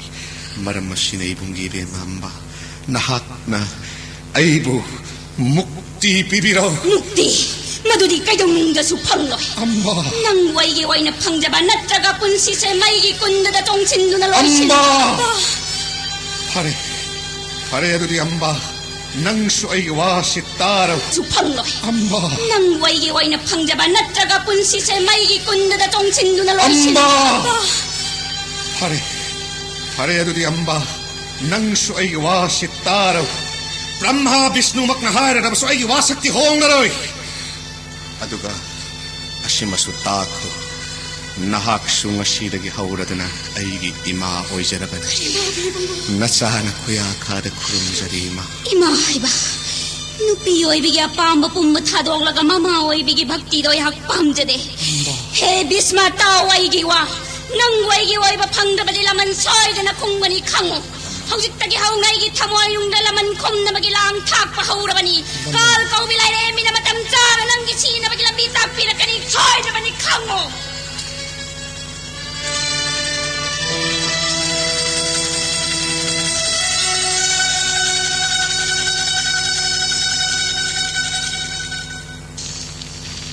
ꯃꯔꯝ ꯑꯁꯤꯅ ꯏꯕꯨꯡꯒꯤ ꯏꯕꯦꯝꯃ ꯑꯝꯕ, ꯅꯍꯥꯛꯅ ꯑꯩꯕꯨ ꯃꯨꯛꯇꯤ ꯄꯤꯕꯤꯔꯣ꯫ ꯃꯨꯛꯇꯤ? ꯃꯗꯨꯗꯤ ꯀꯩꯗꯧꯅꯨꯡꯗꯁꯨ ꯐꯪꯂꯣꯏ꯫ ꯑꯝꯕ꯫ ꯅꯪꯕꯨ ꯑꯩꯒꯤ ꯑꯣꯏꯅ ꯐꯪꯖꯕ ꯅꯠꯇ꯭ꯔꯒ ꯄꯨꯟꯁꯤꯁꯦ ꯃꯩꯒꯤ ꯀꯨꯟꯗꯗ ꯆꯣꯡꯁꯤꯟꯗꯨꯅ ꯂꯣꯏꯁꯤꯟꯕ꯫ ꯑꯝꯕ! ꯐꯔꯦ, ꯐꯔꯦ, ꯑꯗꯨꯗꯤ ꯑꯝꯕꯥ, ꯅꯪꯁꯨ ꯑꯩꯒꯤ ꯋꯥꯁꯤ ꯇꯥꯔꯣ꯫ ꯁꯨ ꯐꯪꯂꯣꯏ꯫ ꯑꯝꯕꯥ꯫ ꯅꯪꯕꯨ ꯑꯩꯒꯤ ꯑꯣꯏꯅ ꯐꯪꯖꯕ ꯅꯠꯇ꯭ꯔꯒ ꯄꯨꯟꯁꯤꯁꯦ ꯃꯩꯒꯤ ꯀꯨꯟꯗꯗ ꯆꯣꯡꯁꯤꯟꯗꯨꯅ ꯂꯣꯏꯁꯤꯟ- ꯑꯝꯕꯥ! ꯑꯝꯕꯥ! ꯐꯔꯦ, ꯐꯔꯦ, ꯑꯗꯨꯗꯤ ꯑꯝꯕꯥ, ꯅꯪꯁꯨ ꯑꯩꯒꯤ ꯋꯥꯁꯤ ꯇꯥꯔꯣ꯫ ꯕ꯭ꯔꯍ꯭ꯃꯥ ꯕꯤꯁꯅꯨꯃꯛꯅ ꯍꯥꯏꯔꯕꯁꯨ ꯑꯩꯒꯤ ꯋꯥꯁꯛꯇꯤ ꯍꯣꯡꯂꯔꯣꯏ꯫ ꯑꯗꯨꯒ ꯑꯁꯤꯃꯁꯨ ꯇꯥꯈꯣ, ꯅꯍꯥꯛꯁꯨ ꯉꯁꯤꯗꯒꯤ ꯍꯧꯔꯗꯨꯅ ꯑꯩꯒꯤ ꯏꯃꯥ ꯑꯣꯏꯖꯔꯕꯅꯤ꯫ ꯅꯆꯥꯅ ꯈꯨꯌꯥꯈꯥꯗ ꯈꯨꯔꯨꯝꯖꯔꯤ, ꯏꯃꯥ꯫ ꯏꯃꯥ ꯍꯥꯏꯕ, ꯅꯨꯄꯤ ꯑꯣꯏꯕꯒꯤ ꯑꯄꯥꯝꯕ ꯄꯨꯝꯕ ꯊꯥꯗꯣꯛꯂꯒ ꯃꯃꯥ ꯑꯣꯏꯕꯒꯤ ꯚꯛꯇꯤꯗꯣ ꯑꯩꯍꯥꯛ ꯄꯥꯝꯖꯗꯦ꯫ ꯍꯦ ꯕꯤꯁꯃ, ꯇꯥꯎ ꯑꯩꯒꯤ ꯋꯥ꯫ ꯅꯪꯕꯨ ꯑꯩꯒꯤ ꯑꯣꯏꯕ ꯐꯪꯗ꯭ꯔꯕꯗꯤ ꯂꯃꯟ ꯁꯣꯏꯗꯅ ꯈꯨꯝꯒꯅꯤ, ꯈꯪꯉꯨ꯫ ꯍꯧꯖꯤꯛꯇꯒꯤ ꯍꯧꯅ ꯑꯩꯒꯤ ꯊꯃꯣꯏꯅꯨꯡꯗ ꯂꯃꯟ ꯈꯨꯝꯅꯕꯒꯤ ꯂꯥꯡ ꯊꯥꯛꯄ ꯍꯧꯔꯕꯅꯤ꯫ ꯀꯥꯜ ꯀꯧꯕꯤ ꯂꯥꯏꯔꯦꯝꯕꯤꯅ ꯃꯇꯝ ꯆꯥꯅ ꯅꯪꯒꯤ ꯁꯤꯅꯕꯒꯤ ꯂꯝꯕꯤ ꯇꯥꯛꯄꯤꯔꯛꯀꯅꯤ, ꯁꯣꯏꯗ꯭ꯔꯕꯅꯤ, ꯈꯪꯉꯨ꯫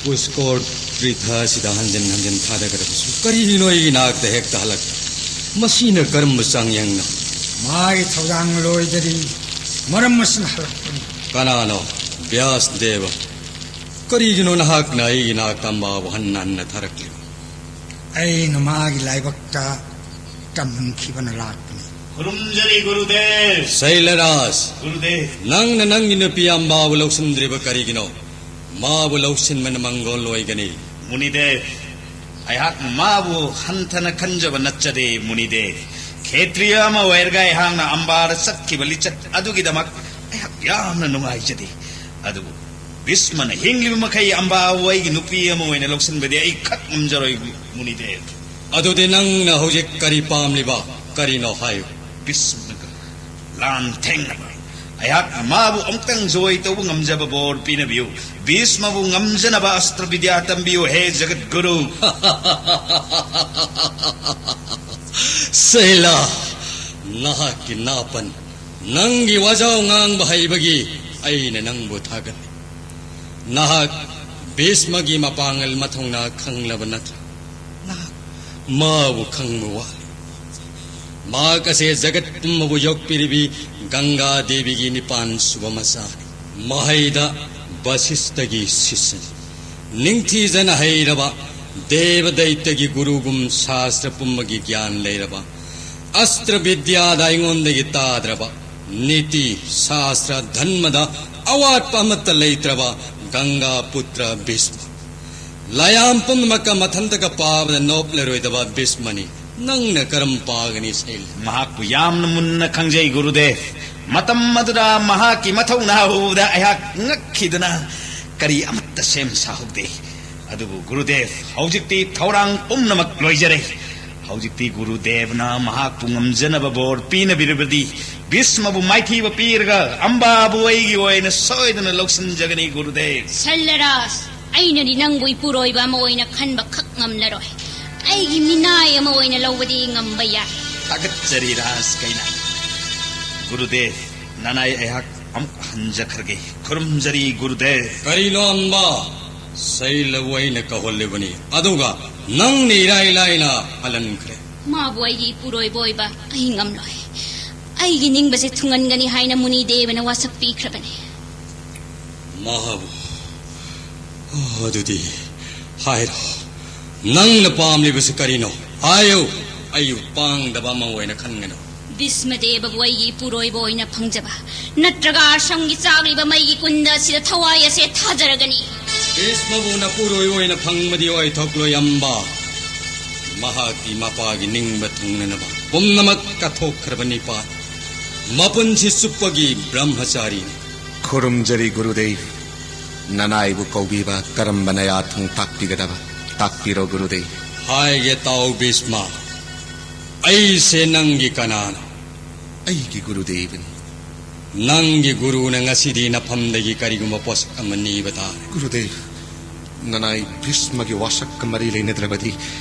ꯄꯨꯁꯀꯣꯔ ꯇ꯭ꯔꯤꯊ ꯑꯁꯤꯗ ꯍꯟꯖꯤꯟ ꯍꯟꯖꯤꯟ ꯊꯥꯗꯈ꯭ꯔꯕꯁꯨ ꯀꯔꯤꯒꯤꯅꯣ ꯑꯩꯒꯤ ꯅꯥꯛꯇ ꯍꯦꯛꯇ ꯍꯜꯂꯛꯇꯦ? ꯃꯁꯤꯅ ꯀꯔꯝꯕ ꯆꯥꯡꯌꯦꯡꯅꯣ? ꯃꯥꯒꯤ ꯊꯧꯗꯥꯡ ꯂꯣꯏꯗꯔꯤ, ꯃꯔꯝ ꯑꯁꯤꯅ ꯍꯜꯂꯛꯄꯅꯤ꯫ ꯀꯅꯥꯅꯣ? ꯕ꯭ꯌꯥꯁ ꯗꯦꯕ꯫ ꯀꯔꯤꯒꯤꯅꯣ ꯅꯍꯥꯛꯅ ꯑꯩꯒꯤ ꯅꯥꯛꯇ ꯑꯝꯕꯥꯕꯨ ꯍꯟꯅ ꯍꯟꯅ ꯊꯥꯔꯛꯂꯤꯕ? ꯑꯩꯅ ꯃꯥꯒꯤ ꯂꯥꯏꯕꯛꯇ ꯇꯝꯈꯤꯕꯅ ꯂꯥꯛꯄꯅꯤ꯫ ꯈꯨꯔꯨꯝꯖꯔꯤ, ꯒꯨꯔꯨꯗꯦꯕ꯫ ꯁꯩꯂꯔꯥꯖ, ꯒꯨꯔꯨꯗꯦꯕ꯫ ꯅꯪꯅ ꯅꯪꯒꯤ ꯅꯨꯄꯤ ꯑꯝꯕꯥꯕꯨ ꯂꯧꯁꯤꯟꯗ꯭ꯔꯤꯕ ꯀꯔꯤꯒꯤꯅꯣ? ꯃꯥꯕꯨ ꯂꯧꯁꯤꯟꯕꯅ ꯃꯪꯒꯣꯜ ꯑꯣꯏꯒꯅꯤ꯫ ꯃꯨꯅꯤꯗꯦꯕ, ꯑꯩꯍꯥꯛ ꯃꯥꯕꯨ ꯍꯟꯊꯅ ꯈꯟꯖꯕ ꯅꯠꯆꯗꯦ, ꯃꯨꯅꯤꯗꯦꯕ꯫ ꯈꯦꯇ꯭ꯔꯤꯌ ꯑꯃ ꯑꯣꯏꯔꯒ ꯑꯩꯍꯥꯛꯅ ꯑꯝꯕꯥꯗ ꯆꯠꯈꯤꯕ ꯂꯤꯆꯠ ꯑꯗꯨꯒꯤꯗꯃꯛ ꯑꯩꯍꯥꯛ ꯌꯥꯝꯅ ꯅꯨꯡꯉꯥꯏꯖꯗꯦ꯫ ꯑꯗꯨꯕꯨ ꯕꯤꯁꯃꯅ ꯍꯤꯡꯂꯤꯕ ꯃꯈꯩ ꯑꯝꯕꯥꯕꯨ ꯑꯩꯒꯤ ꯅꯨꯄꯤ ꯑꯃ ꯑꯣꯏꯅ ꯂꯧꯁꯤꯟꯕꯗꯤ ꯑꯩ ꯈꯛ ꯉꯝꯖꯔꯣꯏ, ꯃꯨꯅꯤꯗꯦꯕ꯫ ꯑꯗꯨꯗꯤ ꯅꯪꯅ ꯍꯧꯖꯤꯛ ꯀꯔꯤ ꯄꯥꯝꯂꯤꯕ? ꯀꯔꯤꯅꯣ ꯍꯥꯏꯌꯨ꯫ ꯕꯤꯁꯃꯒ ꯂꯥꯟ ꯊꯦꯡꯅꯕ, ꯑꯩꯍꯥꯛꯅ ꯃꯥꯕꯨ ꯑꯃꯨꯛꯇꯪ ꯖꯣꯏ ꯇꯧꯕ ꯉꯝꯖꯕ ꯕꯣꯔ ꯄꯤꯅꯕꯤꯌꯨ꯫ ꯕꯤꯁꯃꯕꯨ ꯉꯝꯖꯅꯕ ꯑꯁꯇ꯭ꯔ ꯕꯤꯗ꯭ꯌꯥ ꯇꯝꯕꯤꯌꯨ, ꯍꯦ ꯖꯒꯠ ꯒꯨꯔꯨ꯫ ꯁꯩꯂꯥ, ꯅꯍꯥꯛꯀꯤ ꯅꯥꯄꯟ, ꯅꯪꯒꯤ ꯋꯥꯖꯥꯎ ꯉꯥꯡꯕ ꯍꯩꯕꯒꯤ ꯑꯩꯅ ꯅꯪꯕꯨ ꯊꯥꯒꯠꯂꯤ꯫ ꯅꯍꯥꯛ ꯕꯤꯁꯃꯒꯤ ꯃꯄꯥꯡꯒꯜ ꯃꯊꯧꯅꯥ ꯈꯪꯂꯕ ꯅꯠꯇ꯭ꯔꯥ? ꯅꯍꯥꯛ ꯃꯥꯕꯨ ꯈꯪꯕ ꯋꯥꯠꯂꯤ꯫ ꯃꯍꯥꯛ ꯑꯁꯦ ꯖꯒꯠ ꯄꯨꯝꯕꯕꯨ ꯌꯣꯛꯄꯤꯔꯤꯕꯤ ꯒꯪꯒꯥ ꯗꯦꯕꯤꯒꯤ ꯅꯤꯄꯥꯟ ꯁꯨꯕ ꯃꯆꯥꯅꯤ꯫ ꯃꯍꯩꯗ ꯕꯁꯤꯁꯇꯒꯤ ꯁꯤꯁꯅꯤ꯫ ꯅꯤꯡꯊꯤꯖꯅ ꯍꯩꯔꯕ, ꯗꯦꯕ ꯗꯩꯇꯒꯤ ꯒꯨꯔꯨꯒꯨꯝ ꯁꯥꯁꯇ꯭ꯔ ꯄꯨꯝꯕꯒꯤ ꯒ꯭ꯌꯥꯟ ꯂꯩꯔꯕ, ꯑꯁꯇ꯭ꯔ ꯕꯤꯗ꯭ꯌꯥꯗ ꯑꯩꯉꯣꯟꯗꯒꯤ ꯇꯥꯗ꯭ꯔꯕ, ꯅꯤꯇꯤ, ꯁꯥꯁꯇ꯭ꯔ, ꯙꯟꯃꯗ ꯑꯋꯥꯠꯄ ꯑꯃꯠꯇ ꯂꯩꯇ꯭ꯔꯕ ꯒꯪꯒꯥ ꯄꯨꯇ꯭ꯔ ꯚꯤꯁꯃ꯫ ꯂꯥꯏꯌꯥꯝ ꯄꯨꯝꯅꯃꯛꯀ ꯃꯊꯟꯇꯒ ꯄꯥꯕꯗ ꯅꯣꯞꯂꯔꯣꯏꯗꯕ ꯚꯤꯁꯃꯅꯤ꯫ ꯅꯪꯅ ꯀꯔꯝ ꯄꯥꯒꯅꯤ, ꯁꯩꯜ? ꯃꯍꯥꯛꯄꯨ ꯌꯥꯝꯅ ꯃꯨꯟꯅ ꯈꯪꯖꯩ, ꯒꯨꯔꯨꯗꯦꯕ꯫ ꯃꯇꯝ ꯑꯗꯨꯗ ꯃꯍꯥꯛꯀꯤ ꯃꯊꯧꯅꯥ ꯎꯕꯗ ꯑꯩꯍꯥꯛ ꯉꯛꯈꯤꯗꯨꯅ ꯀꯔꯤ ꯑꯃꯠꯇ ꯁꯦꯝ ꯁꯥꯍꯧꯗꯦ꯫ ꯑꯗꯨꯕꯨ ꯒꯨꯔꯨꯗꯦꯕ, ꯍꯧꯖꯤꯛꯇꯤ ꯊꯧꯔꯥꯡ ꯄꯨꯝꯅꯃꯛ ꯂꯣꯏꯖꯔꯦ꯫ ꯍꯧꯖꯤꯛꯇꯤ ꯒꯨꯔꯨꯗꯦꯕꯅ ꯃꯍꯥꯛꯄꯨ ꯉꯝꯖꯅꯕ ꯕꯣꯔ ꯄꯤꯅꯕꯤꯔꯕꯗꯤ, ꯚꯤꯁꯃꯕꯨ ꯃꯥꯏꯊꯤꯕ ꯄꯤꯔꯒ ꯑꯝꯕꯥꯕꯨ ꯑꯩꯒꯤ ꯑꯣꯏꯅ ꯁꯣꯏꯗꯅ ꯂꯧꯁꯤꯟꯖꯒꯅꯤ, ꯒꯨꯔꯨꯗꯦꯕ꯫ ꯁꯜꯂꯔꯥꯖ, ꯑꯩꯅꯗꯤ ꯅꯪꯕꯨ ꯏꯄꯨꯔꯣꯏꯕ ꯑꯃ ꯑꯣꯏꯅ ꯈꯟꯕ ꯈꯛ ꯉꯝꯂꯔꯣꯏ꯫ ꯑꯩꯒꯤ ꯃꯤꯅꯥꯏ ꯑꯃ ꯑꯣꯏꯅ ꯂꯧꯕꯗꯤ ꯉꯝꯕ ꯌꯥꯏ꯫ ꯊꯥꯒꯠꯆꯔꯤ, ꯔꯥꯖ ꯀꯩꯅꯥ꯫ ꯒꯨꯔꯨꯗꯦꯕ, ꯅꯅꯥꯏ ꯑꯩꯍꯥꯛ ꯑꯃꯨꯛ ꯍꯟꯖꯈ꯭ꯔꯒꯦ꯫ ꯈꯨꯔꯨꯝꯖꯔꯤ, ꯒꯨꯔꯨꯗꯦꯕ꯫ ꯀꯔꯤꯅꯣ ꯑꯝꯕ? ꯁꯩꯂꯕꯨ ꯑꯩꯅ ꯀꯧꯍꯜꯂꯤꯕꯅꯤ, ꯑꯗꯨꯒ ꯅꯪꯅ ꯏꯔꯥꯏ ꯂꯥꯏꯅ ꯍꯜꯍꯟꯈ꯭ꯔꯦ꯫ ꯃꯥꯕꯨ ꯑꯩꯒꯤ ꯏꯄꯨꯔꯣꯏꯕ ꯑꯣꯏꯕ ꯑꯩ ꯉꯝꯂꯣꯏ꯫ ꯑꯩꯒꯤ ꯅꯤꯡꯕꯁꯦ ꯊꯨꯡꯍꯟꯒꯅꯤ ꯍꯥꯏꯅ ꯃꯨꯅꯤ ꯗꯦꯕꯅ ꯋꯥꯁꯛ ꯄꯤꯈ꯭ꯔꯕꯅꯤ꯫ ꯃꯍꯥꯕꯨ, ꯑꯗꯨꯗꯤ ꯍꯥꯏꯔꯣ, ꯅꯪꯅ ꯄꯥꯝꯂꯤꯕꯁꯤ ꯀꯔꯤꯅꯣ? ꯍꯥꯏꯌꯨ, ꯑꯩꯕꯨ ꯄꯥꯡꯗꯕ ꯑꯃ ꯑꯣꯏꯅ ꯈꯟꯒꯅꯨ꯫ ꯚꯤꯁꯃꯗꯦꯕꯕꯨ ꯑꯩꯒꯤ ꯏꯄꯨꯔꯣꯏꯕ ꯑꯣꯏꯅ ꯐꯪꯖꯕ, ꯅꯠꯇ꯭ꯔꯒ ꯑꯁꯝꯒꯤ ꯆꯥꯛꯂꯤꯕ ꯃꯩꯒꯤ ꯀꯨꯟꯗ ꯑꯁꯤꯗ ꯊꯋꯥꯏ ꯑꯁꯦ ꯊꯥꯖꯔꯒꯅꯤ꯫ ꯚꯤꯁꯃꯕꯨ ꯅꯄꯨꯔꯣꯏꯕ ꯑꯣꯏꯅ ꯐꯪꯕꯗꯤ ꯑꯣꯏꯊꯣꯛꯂꯣꯏ ꯑꯝꯕ꯫ ꯃꯍꯥꯛꯇꯤ ꯃꯄꯥꯒꯤ ꯅꯤꯡꯕ ꯊꯨꯡꯅꯅꯕ ꯄꯨꯝꯅꯃꯛ ꯀꯠꯊꯣꯛꯈ꯭ꯔꯕ ꯅꯤꯄꯥ, ꯃꯄꯨꯟꯁꯤ ꯆꯨꯞꯄꯒꯤ ꯕ꯭ꯔꯍ꯭ꯃꯆꯥꯔꯤꯅꯤ꯫ ꯈꯨꯔꯨꯝꯖꯔꯤ, ꯒꯨꯔꯨꯗꯦꯕ꯫ ꯅꯅꯥꯏꯕꯨ ꯀꯧꯕꯤꯕ ꯀꯔꯝꯕ ꯅꯌꯥ ꯊꯣꯡ ꯇꯥꯛꯄꯤꯒꯗꯕ? ꯇꯥꯛꯄꯤꯔꯣ, ꯒꯨꯔꯨꯗꯦꯕ꯫ ꯍꯥꯏꯒꯦ ꯇꯥꯎ, ꯚꯤꯁꯃ꯫ ꯑꯩꯁꯦ ꯅꯪꯒꯤ ꯀꯅꯥꯅꯣ? ꯑꯩꯒꯤ ꯒꯨꯔꯨꯗꯦꯕꯅꯤ꯫ ꯅꯪꯒꯤ ꯒꯨꯔꯨꯅ ꯉꯁꯤꯗꯤ ꯅꯐꯝꯗꯒꯤ ꯀꯔꯤꯒꯨꯝꯕ ꯄꯣꯠꯁꯛ ꯑꯃ ꯅꯤꯕ ꯇꯥꯔꯦ꯫ ꯒꯨꯔꯨꯗꯦꯕ, ꯅꯅꯥꯏ ꯚꯤꯁꯃꯒꯤ ꯋꯥꯁꯛꯀ ꯃꯔꯤ ꯂꯩꯅꯗ꯭ꯔꯕꯗꯤ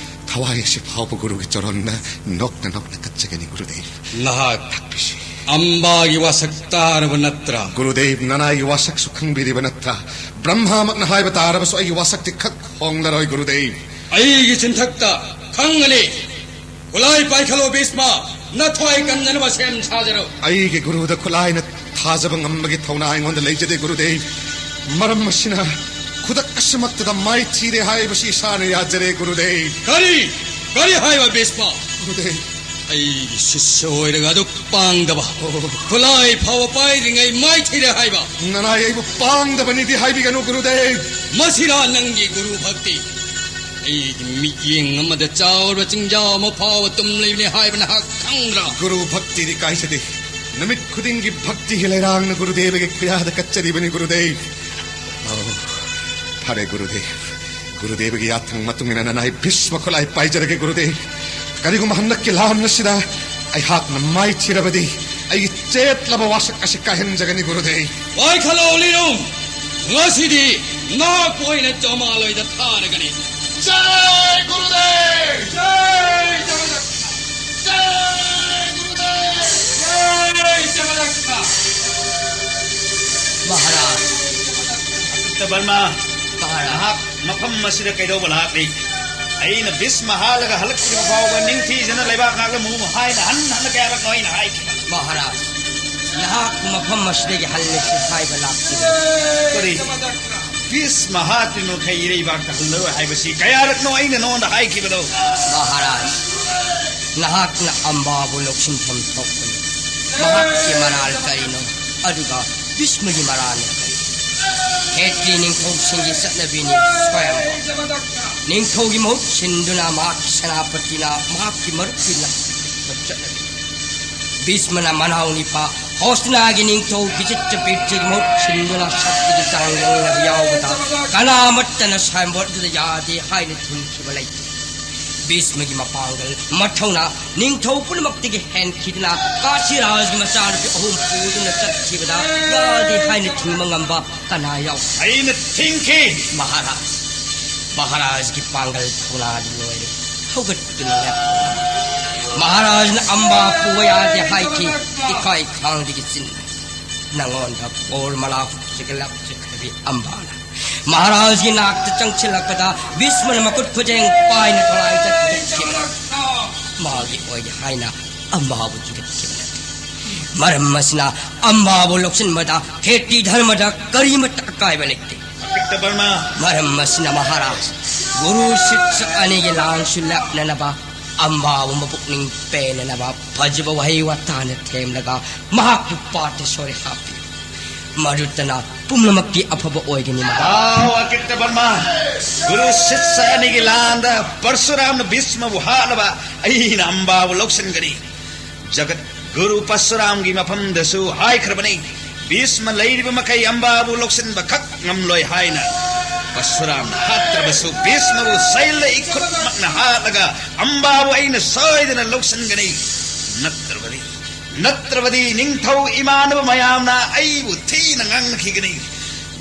ꯊꯋꯥꯏ ꯑꯁꯤ ꯐꯥꯎꯕ ꯒꯨꯔꯨꯒꯤ ꯆꯔꯣꯟꯗ ꯅꯣꯛꯅ ꯅꯣꯛꯅ ꯀꯠꯆꯒꯅꯤ, ꯒꯨꯔꯨꯗꯦꯕ꯫ ꯅꯍꯥꯛ ꯇꯥꯛꯄꯤꯁꯤ꯫ ꯑꯝꯕꯥꯒꯤ ꯋꯥꯁꯛ ꯇꯥꯔꯕ ꯅꯠꯇ꯭ꯔꯥ? ꯒꯨꯔꯨꯗꯦꯕ, ꯅꯅꯥꯏꯒꯤ ꯋꯥꯁꯛꯁꯨ ꯈꯪꯕꯤꯔꯤꯕ ꯅꯠꯇ꯭ꯔꯥ? ꯕ꯭ꯔꯍ꯭ꯃꯥꯃꯛꯅ ꯍꯥꯏꯕ ꯇꯥꯔꯕꯁꯨ ꯑꯩꯒꯤ ꯋꯥꯁꯛꯇꯤ ꯈꯛ ꯍꯣꯡꯂꯔꯣꯏ, ꯒꯨꯔꯨꯗꯦꯕ꯫ ꯑꯩꯒꯤ ꯆꯤꯟꯊꯛꯇ ꯈꯪꯒꯅꯤ꯫ ꯈꯨꯠꯂꯥꯏ ꯄꯥꯏꯈꯠꯂꯣ ꯚꯤꯁꯃ, ꯅꯊ꯭ꯋꯥꯏ ꯀꯟꯅꯅꯕ ꯁꯦꯝ ꯁꯥꯖꯔꯣ꯫ ꯑꯩꯒꯤ ꯒꯨꯔꯨꯗ ꯈꯨꯠꯂꯥꯏꯅ ꯊꯥꯖꯕ ꯉꯝꯕꯒꯤ ꯊꯧꯅꯥ ꯑꯩꯉꯣꯟꯗ ꯂꯩꯖꯗꯦ ꯒꯨꯔꯨꯗꯦꯕ꯫ ꯃꯔꯝ ꯑꯁꯤꯅ ꯈꯨꯗꯛ ꯑꯁꯤꯃꯛꯇꯗ ꯃꯥꯏꯊꯤꯔꯦ ꯍꯥꯏꯕꯁꯤ ꯏꯁꯥꯅ ꯌꯥꯖꯔꯦ ꯒꯨꯔꯨꯗꯦꯕ꯫ ꯀꯔꯤ? ꯀꯔꯤ ꯍꯥꯏꯕ ꯚꯤꯁꯃ? ꯒꯨꯔꯨꯗꯦꯕ꯫ ꯑꯩꯒꯤ ꯁꯤꯁ꯭ꯌ ꯑꯣꯏꯔꯒ ꯑꯗꯨꯛ ꯄꯥꯡꯗꯕ, ꯑꯣ꯫ ꯈꯨꯠꯂꯥꯏ ꯐꯥꯎꯕ ꯄꯥꯏꯗ꯭ꯔꯤꯉꯩ ꯃꯥꯏꯊꯤꯔꯦ ꯍꯥꯏꯕ? ꯅꯅꯥꯏ ꯑꯩꯕꯨ ꯄꯥꯡꯗꯕꯅꯤꯗꯤ ꯍꯥꯏꯕꯤꯒꯅꯨ ꯒꯨꯔꯨꯗꯦꯕ꯫ ꯃꯁꯤꯔꯥ ꯅꯪꯒꯤ ꯒꯨꯔꯨ ꯚꯛꯇꯤ? ꯑꯩꯒꯤ ꯃꯤꯠꯌꯦꯡ ꯑꯃꯗ ꯆꯥꯎꯔꯕ ꯆꯤꯡꯖꯥꯎ ꯑꯃ ꯐꯥꯎꯕ ꯇꯨꯝꯂꯤꯕꯅꯤ ꯍꯥꯏꯕ ꯅꯍꯥꯛ ꯈꯪꯗ꯭ꯔꯥ? ꯒꯨꯔꯨ ꯚꯛꯇꯤꯗꯤ ꯀꯥꯏꯖꯗꯦ꯫ ꯅꯨꯃꯤꯠ ꯈꯨꯗꯤꯡꯒꯤ ꯚꯛꯇꯤꯒꯤ ꯂꯩꯔꯥꯡꯅ ꯒꯨꯔꯨꯗꯦꯕꯒꯤ ꯈꯨꯌꯥꯗ ꯀꯠꯆꯔꯤꯕꯅꯤ ꯒꯨꯔꯨꯗꯦꯕ꯫ ꯑꯧ, ꯐꯔꯦ ꯒꯨꯔꯨꯗꯦꯕ꯫ ꯒꯨꯔꯨꯗꯦꯕꯒꯤ ꯌꯥꯊꯪ ꯃꯇꯨꯡ ꯏꯟꯅ ꯅꯅꯥꯏ ꯚꯤꯁꯃ ꯈꯨꯠꯂꯥꯏ ꯄꯥꯏꯖꯔꯒꯦ ꯒꯨꯔꯨꯗꯦꯕ꯫ ꯀꯔꯤꯒꯨꯝꯕ ꯍꯟꯗꯛꯀꯤ ꯂꯥꯟ ꯑꯁꯤꯗ ꯑꯩꯍꯥꯛꯅ ꯃꯥꯏꯊꯤꯔꯕꯗꯤ ꯑꯩꯒꯤ ꯆꯦꯠꯂꯕ ꯋꯥꯁꯛ ꯑꯁꯤ ꯀꯥꯏꯍꯟꯖꯒꯅꯤ ꯒꯨꯔꯨꯗꯦꯕ꯫ ꯄꯥꯏꯈꯠꯂꯣ ꯂꯤꯔꯨꯝ, ꯉꯁꯤꯗꯤ ꯅꯍꯥꯛꯄꯨ ꯑꯩꯅ ꯖꯃꯥꯂꯣꯏꯗ ꯊꯥꯔꯒꯅꯤ꯫ ꯖꯥꯏ ꯒꯨꯔꯨꯗꯦꯕ! ꯖꯥꯏ ꯖꯒꯗꯛꯈ! ꯖꯥꯏ ꯒꯨꯔꯨꯗꯦꯕ! ꯖꯥꯏ ꯖꯒꯗꯛꯈ! ꯃꯍꯥꯔꯥꯖ! ꯑꯁꯨꯛꯇ ꯕꯔꯃ, ꯃꯍꯥꯔꯥꯖ! ꯅꯍꯥꯛ ꯃꯐꯝ ꯑꯁꯤꯗ ꯀꯩꯗꯧꯕ ꯂꯥꯛꯂꯤ? ꯑꯩꯅ ꯚꯤꯁꯃ ꯍꯥꯠꯂꯒ ꯍꯜꯂꯛꯇ꯭ꯔꯤꯕ ꯐꯥꯎꯕ ꯅꯤꯡꯊꯤꯖꯅ ꯂꯩꯕꯥꯛ ꯉꯥꯛꯂꯝꯃꯨ ꯍꯥꯏꯅ ꯍꯟꯅ ꯍꯟꯅ ꯀꯌꯥꯔꯛꯅꯣ ꯑꯩꯅ ꯍꯥꯏꯈꯤꯕ? ꯃꯍꯥꯔꯥꯖ, ꯅꯍꯥꯛ ꯃꯐꯝ ꯑꯁꯤꯗꯒꯤ ꯍꯜꯂꯁꯤ ꯍꯥꯏꯕ ꯂꯥꯛꯈꯤꯕꯅꯤ꯫ ꯀꯔꯤ? ꯚꯤꯁꯃ ꯍꯥꯠꯇ꯭ꯔꯤ ꯃꯈꯩ ꯏꯔꯩꯕꯥꯛꯇ ꯍꯜꯂꯔꯣꯏ ꯍꯥꯏꯕꯁꯤ ꯀꯌꯥꯔꯛꯅꯣ ꯑꯩꯅ ꯅꯉꯣꯟꯗ ꯍꯥꯏꯈꯤꯕꯗꯣ? ꯃꯍꯥꯔꯥꯖ, ꯅꯍꯥꯛꯅ ꯑꯝꯕꯥꯕꯨ ꯂꯧꯁꯤꯟꯐꯝ ꯊꯣꯛꯄꯅꯤ꯫ ꯃꯍꯥꯛꯀꯤ ꯃꯔꯥꯜ ꯀꯔꯤꯅꯣ? ꯑꯗꯨꯒ ꯚꯤꯁꯃꯒꯤ ꯃꯔꯥꯜꯅ ꯀꯔꯤ? ꯈꯦꯇ꯭ꯔꯤ ꯅꯤꯡꯊꯧꯁꯤꯡꯒꯤ ꯆꯠꯅꯕꯤꯅꯤ ꯁ꯭ꯋꯥꯌꯝꯚꯔ꯫ ꯅꯤꯡꯊꯧꯒꯤ ꯃꯍꯨꯠ ꯁꯤꯟꯗꯨꯅ ꯃꯍꯥꯛꯀꯤ ꯁꯦꯅꯥꯄꯇꯤꯅ ꯃꯍꯥꯛꯀꯤ ꯃꯔꯨꯞꯀꯤ ꯂꯝ ꯆꯠꯅꯕꯤ꯫ ꯚꯤꯁꯃꯅ ꯃꯅꯥꯎ ꯅꯤꯄꯥ ꯍꯣꯁꯅꯥꯒꯤ ꯅꯤꯡꯊꯧ ꯚꯤꯖꯤꯇ꯭ꯔ ꯄꯤꯇ꯭ꯔꯒꯤ ꯃꯍꯨꯠ ꯁꯤꯟꯗꯨꯅ ꯁꯛꯇꯤꯒꯤ ꯆꯥꯡ ꯌꯦꯡꯅꯕ ꯌꯥꯎꯕꯗ ꯀꯅꯥꯃꯠꯇꯅ ꯁ꯭ꯋꯥꯌꯝꯚꯔꯗꯨꯗ ꯌꯥꯗꯦ ꯍꯥꯏꯅ ꯊꯤꯡꯈꯤꯕ ꯂꯩꯇꯦ꯫ ꯚꯤꯁꯃꯒꯤ ꯃꯄꯥꯡꯒꯜ, ꯃꯊꯧꯅꯥ ꯅꯤꯡꯊꯧ ꯄꯨꯝꯅꯃꯛꯇꯒꯤ ꯍꯦꯟꯈꯤꯗꯨꯅ ꯀꯥꯁꯤꯔꯥꯖꯒꯤ ꯃꯆꯥꯅꯨꯄꯤ ꯑꯍꯨꯝ ꯄꯨꯗꯨꯅ ꯆꯠꯈꯤꯕꯗ ꯌꯥꯗꯦ ꯍꯥꯏꯅ ꯊꯤꯡꯕ ꯉꯝꯕ ꯀꯅꯥ ꯌꯥꯎ? ꯑꯩꯅ ꯊꯤꯡꯈꯤ꯫ ꯃꯍꯥꯔꯥꯖ, ꯃꯍꯥꯔꯥꯖꯒꯤ ꯄꯥꯡꯒꯜ ꯊꯧꯅꯥꯗꯤ ꯂꯣꯏꯔꯦ꯫ ꯍꯧꯒꯠꯇꯨꯅ ꯂꯦꯞꯄꯨ꯫ ꯃꯍꯥꯔꯥꯖꯅ ꯑꯝꯕꯥ ꯄꯨꯕ ꯌꯥꯗꯦ ꯍꯥꯏꯈꯤ꯫ ꯏꯀꯥꯏ ꯈꯥꯡꯗꯒꯤ ꯆꯤꯟ ꯅꯉꯣꯟꯗ ꯕꯣꯔ ꯃꯂꯥ ꯍꯨꯞꯆꯒ ꯂꯥꯞꯆꯈ꯭ꯔꯕꯤ ꯑꯝꯕꯥꯅ ꯃꯍꯥꯔꯥꯖꯒꯤ ꯅꯥꯛꯇ ꯆꯪꯁꯤꯜꯂꯛꯄꯗ ꯚꯤꯁꯃꯅ ꯃꯈꯨꯠ ꯈꯨꯖꯦꯡ ꯄꯥꯏꯅ ꯊꯋꯥꯏ ꯆꯠꯈꯤꯕ꯫ ꯃꯥꯒꯤ ꯑꯣꯏꯒꯦ ꯍꯥꯏꯅ ꯑꯝꯕꯥꯕꯨ ꯆꯤꯡꯈꯠꯈꯤꯕ ꯅꯠꯇꯦ꯫ ꯃꯔꯝ ꯑꯁꯤꯅ ꯑꯝꯕꯥꯕꯨ ꯂꯧꯁꯤꯟꯕꯗ ꯈꯦꯇꯤ ꯙꯔꯃꯗ ꯀꯔꯤꯃꯠꯇ ꯑꯀꯥꯏꯕ ꯂꯩꯇꯦ꯫ ꯑꯀꯤꯠꯇ ꯕꯔꯃꯥ꯫ ꯃꯔꯝ ꯑꯁꯤꯅ ꯃꯍꯥꯔꯥꯖ, ꯒꯨꯔꯨ ꯁꯤꯠꯁ ꯑꯅꯤꯒꯤ ꯂꯥꯟꯁꯨ ꯂꯦꯞꯅꯅꯕ, ꯑꯝꯕꯥꯕꯨ ꯃꯄꯨꯛꯅꯤꯡ ꯄꯦꯟꯅꯅꯕ ꯐꯖꯕ ꯋꯥꯍꯩ ꯋꯥꯇꯥꯅ ꯊꯦꯝꯂꯒ ꯃꯍꯥꯛꯄꯨ ꯄꯥꯇꯦꯁꯣꯔꯤ ꯍꯥꯞꯄꯤꯌꯨ꯫ ꯃꯗꯨꯇꯅ ꯄꯨꯝꯅꯃꯛꯀꯤ ꯑꯐꯕ ꯑꯣꯏꯒꯅꯤ ꯃꯍꯥꯔꯥꯖ꯫ ꯑꯥꯎ, ꯑꯀꯤꯠꯇ ꯕꯔꯃꯥ꯫ ꯒꯨꯔꯨ ꯁꯤꯠꯁ ꯑꯅꯤꯒꯤ ꯂꯥꯟꯗ ꯄꯔꯁꯨꯔꯥꯝꯅ ꯚꯤꯁꯃꯕꯨ ꯍꯥꯠꯂꯕ ꯑꯩꯅ ꯑꯝꯕꯥꯕꯨ ꯂꯧꯁꯤꯟꯒꯅꯤ꯫ ꯖꯒꯠ ꯒꯨꯔꯨ ꯄꯔꯁꯨꯔꯥꯝꯒꯤ ꯃꯐꯝꯗꯁꯨ ꯍꯥꯏꯈ꯭ꯔꯕꯅꯤ, ꯚꯤꯁꯃ ꯂꯩꯔꯤꯕ ꯃꯈꯩ ꯑꯝꯕꯥꯕꯨ ꯂꯧꯁꯤꯟꯕ ꯈꯛ ꯉꯝꯂꯣꯏ ꯍꯥꯏꯅ꯫ ꯄꯔꯁꯨꯔꯥꯝꯅ ꯍꯥꯠꯇ꯭ꯔꯕꯁꯨ ꯚꯤꯁꯃꯕꯨ ꯁꯩꯜꯂ ꯏꯈꯨꯠꯃꯛꯅ ꯍꯥꯠꯂꯒ ꯑꯝꯕꯥꯕꯨ ꯑꯩꯅ ꯁꯣꯏꯗꯅ ꯂꯧꯁꯤꯟꯒꯅꯤ꯫ ꯅꯠꯇ꯭ꯔꯕꯗꯤ, ꯅꯠꯇ꯭ꯔꯕꯗꯤ ꯅꯤꯡꯊꯧ ꯏꯃꯥꯟꯅꯕ ꯃꯌꯥꯝꯅ ꯑꯩꯕꯨ ꯊꯤꯅ ꯉꯥꯡꯅꯈꯤꯒꯅꯤ꯫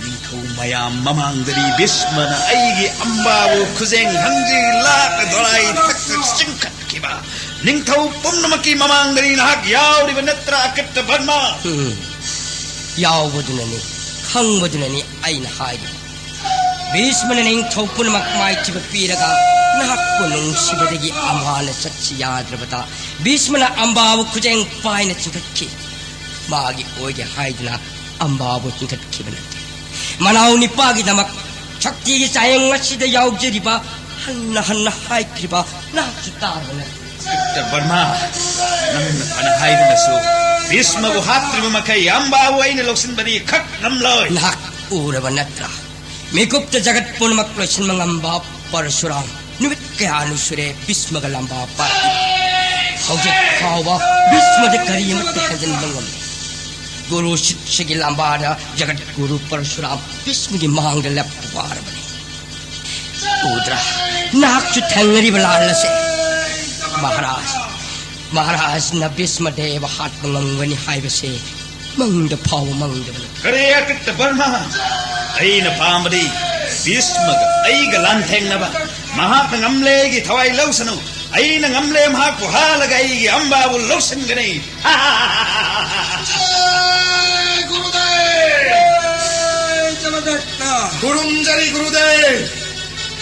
ꯅꯤꯡꯊꯧ ꯃꯌꯥꯝ ꯃꯃꯥꯡꯗꯗꯤ ꯚꯤꯁꯃꯅ ꯑꯩꯒꯤ ꯑꯝꯕꯥꯕꯨ ꯈꯨꯖꯦꯡ ꯍꯪꯖꯤ ꯂꯥꯛꯅ ꯗꯣꯂꯥꯏ ꯊꯛꯇ ꯆꯤꯡꯈꯠꯈꯤꯕ꯫ ꯅꯤꯡꯊꯧ ꯄꯨꯝꯅꯃꯛꯀꯤ ꯃꯃꯥꯡꯗꯗꯤ ꯅꯍꯥꯛ ꯌꯥꯎꯔꯤꯕ ꯅꯠꯇ꯭ꯔꯥ, ꯑꯀꯤꯠꯇ ꯕꯔꯃꯥ? ꯎꯝ, ꯌꯥꯎꯕꯗꯨꯅꯅꯤ, ꯈꯪꯕꯗꯨꯅꯅꯤ ꯑꯩꯅ ꯍꯥꯏꯔꯤꯕ꯫ ꯚꯤꯁꯃꯅ ꯅꯤꯡꯊꯧ ꯄꯨꯝꯅꯃꯛ ꯃꯥꯏꯊꯤꯕ ꯄꯤꯔꯒ ꯅꯍꯥꯛꯄꯨ ꯅꯨꯡꯁꯤꯕꯗꯒꯤ ꯑꯃꯨꯛ ꯍꯟꯅ ꯆꯠꯁꯤ ꯌꯥꯗ꯭ꯔꯕꯗ ꯚꯤꯁꯃꯅ ꯑꯝꯕꯥꯕꯨ ꯈꯨꯖꯦꯡ ꯄꯥꯏꯅ ꯆꯤꯡꯈꯠꯈꯤ꯫ ꯃꯥꯒꯤ ꯑꯣꯏꯒꯦ ꯍꯥꯏꯗꯨꯅ ꯑꯝꯕꯥꯕꯨ ꯆꯤꯡꯈꯠꯈꯤꯕ ꯅꯠꯇꯦ꯫ ꯃꯅꯥꯎ ꯅꯤꯄꯥꯒꯤꯗꯃꯛ ꯁꯛꯇꯤꯒꯤ ꯆꯥꯌꯦꯡ ꯑꯁꯤꯗ ꯌꯥꯎꯖꯔꯤꯕ ꯍꯟꯅ ꯍꯟꯅ ꯍꯥꯏꯈ꯭ꯔꯤꯕ ꯅꯍꯥꯛꯁꯨ ꯇꯥꯔꯕ ꯅꯠꯇꯦ꯫ ꯗꯣꯛꯇꯔ ꯕꯔꯃꯥ, ꯅꯪꯅ ꯐꯅ ꯍꯥꯏꯗꯨꯅꯁꯨ ꯚꯤꯁꯃꯕꯨ ꯍꯥꯠꯇ꯭ꯔꯤꯕ ꯃꯈꯩ ꯑꯝꯕꯥꯕꯨ ꯑꯩꯅ ꯂꯧꯁꯤꯟꯕꯗꯤ ꯈꯛ ꯉꯝꯂꯣꯏ꯫ ꯅꯍꯥꯛ ꯎꯔꯕ ꯅꯠꯇ꯭ꯔꯥ? ꯃꯤꯀꯨꯞꯇ ꯖꯒꯠ ꯄꯨꯝꯅꯃꯛ ꯂꯣꯏꯁꯤꯟꯕ ꯉꯝꯕ ꯄꯔꯁꯨꯔꯥꯝ ꯅꯨꯃꯤꯠ ꯀꯌꯥꯅꯤ ꯁꯨꯔꯦ ꯚꯤꯁꯃꯒ ꯂꯥꯝꯕ ꯄꯥꯔꯛꯏ꯫ ꯍꯧꯖꯤꯛ ꯐꯥꯎꯕ ꯚꯤꯁꯃꯗ ꯀꯔꯤꯃꯠꯇ ꯍꯦꯟꯖꯤꯟꯕ ꯉꯝꯗꯦ꯫ ꯒꯨꯔꯨ ꯁꯤꯠꯁꯒꯤ ꯂꯥꯝꯕꯥꯗ ꯖꯒꯠ ꯒꯨꯔꯨ ꯄꯔꯁꯨꯔꯥꯝ ꯚꯤꯁꯃꯒꯤ ꯃꯥꯡꯗ ꯂꯦꯞꯄ ꯋꯥꯔꯕꯅꯤ꯫ ꯎꯗ꯭ꯔꯥ? ꯅꯍꯥꯛꯁꯨ ꯊꯦꯡꯅꯔꯤꯕ ꯂꯥꯟ ꯑꯁꯦ꯫ ꯃꯍꯥꯔꯥꯖ, ꯃꯍꯥꯔꯥꯖꯅ ꯚꯤꯁꯃ ꯗꯦꯕ ꯍꯥꯠꯄ ꯉꯝꯒꯅꯤ ꯍꯥꯏꯕꯁꯦ ꯃꯪꯗ ꯐꯥꯎꯕ ꯃꯪꯗꯕꯅꯤ꯫ ꯀꯔꯤ ꯑꯀꯤꯠꯇ ꯕꯔꯃꯥ? ꯑꯩꯅ ꯄꯥꯝꯕꯗꯤ ꯚꯤꯁꯃꯒ ꯑꯩꯒ ꯂꯥꯟꯊꯦꯡꯅꯕ꯫ ꯃꯍꯥꯛꯅ ꯉꯝꯂꯦ, ꯑꯩꯒꯤ ꯊꯋꯥꯏ ꯂꯧꯁꯅꯨ꯫ ꯑꯩꯅ ꯉꯝꯂꯦ, ꯃꯍꯥꯛꯄꯨ ꯍꯥꯠꯂꯒ ꯑꯩꯒꯤ ꯑꯝꯕꯥꯕꯨ ꯂꯧꯁꯤꯟꯒꯅꯤ꯫ ꯖꯥꯏ ꯒꯨꯔꯨꯗꯦꯕ! ꯖꯥꯏ ꯖꯃꯗꯠꯇ! ꯈꯨꯔꯨꯝꯖꯔꯤ ꯒꯨꯔꯨꯗꯦꯕ꯫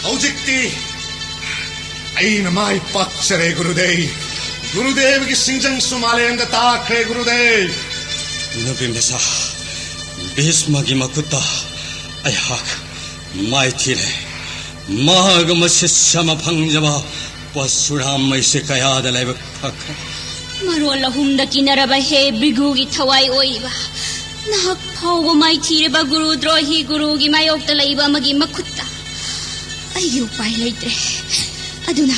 ꯍꯧꯖꯤꯛꯇꯤ ꯑꯩꯅ ꯃꯥꯏ ꯄꯥꯛꯆꯔꯦ, ꯒꯨꯔꯨꯗꯦꯕ꯫ ꯒꯨꯔꯨꯗꯦꯕꯒꯤ ꯁꯤꯡꯖꯪꯁꯨ ꯃꯥꯂꯦꯝꯗ ꯇꯥꯈ꯭ꯔꯦ, ꯒꯨꯔꯨꯗꯦꯕ꯫ ꯅꯨꯄꯤ ꯃꯆꯥ ꯚꯤꯁꯃꯒꯤ ꯃꯈꯨꯠꯇ ꯑꯩꯍꯥꯛ ꯃꯥꯏꯊꯤꯔꯦ꯫ ꯃꯍꯥꯛ ꯑꯃ ꯁꯤꯁ ꯑꯃ ꯐꯪꯖꯕ ꯄꯔꯁꯨꯔꯥꯝ ꯑꯩꯁꯦ ꯀꯌꯥꯗ ꯂꯥꯏꯕꯛ ꯐꯈ꯭ꯔꯦ꯫ ꯃꯔꯣꯜ ꯑꯍꯨꯝꯗ ꯀꯤꯅꯔꯕ ꯍꯦ ꯚ꯭ꯔꯤꯒꯨꯒꯤ ꯊꯋꯥꯏ ꯑꯣꯏꯔꯤꯕ, ꯅꯍꯥꯛ ꯐꯥꯎꯕ ꯃꯥꯏꯊꯤꯔꯕ ꯒꯨꯔꯨ ꯗ꯭ꯔꯣꯍꯤ ꯒꯨꯔꯨꯒꯤ ꯃꯥꯌꯣꯛꯇ ꯂꯩꯕ ꯑꯃꯒꯤ ꯃꯈꯨꯠꯇ꯫ ꯑꯩꯒꯤ ꯎꯄꯥꯏ ꯂꯩꯇ꯭ꯔꯦ꯫ ꯑꯗꯨꯅ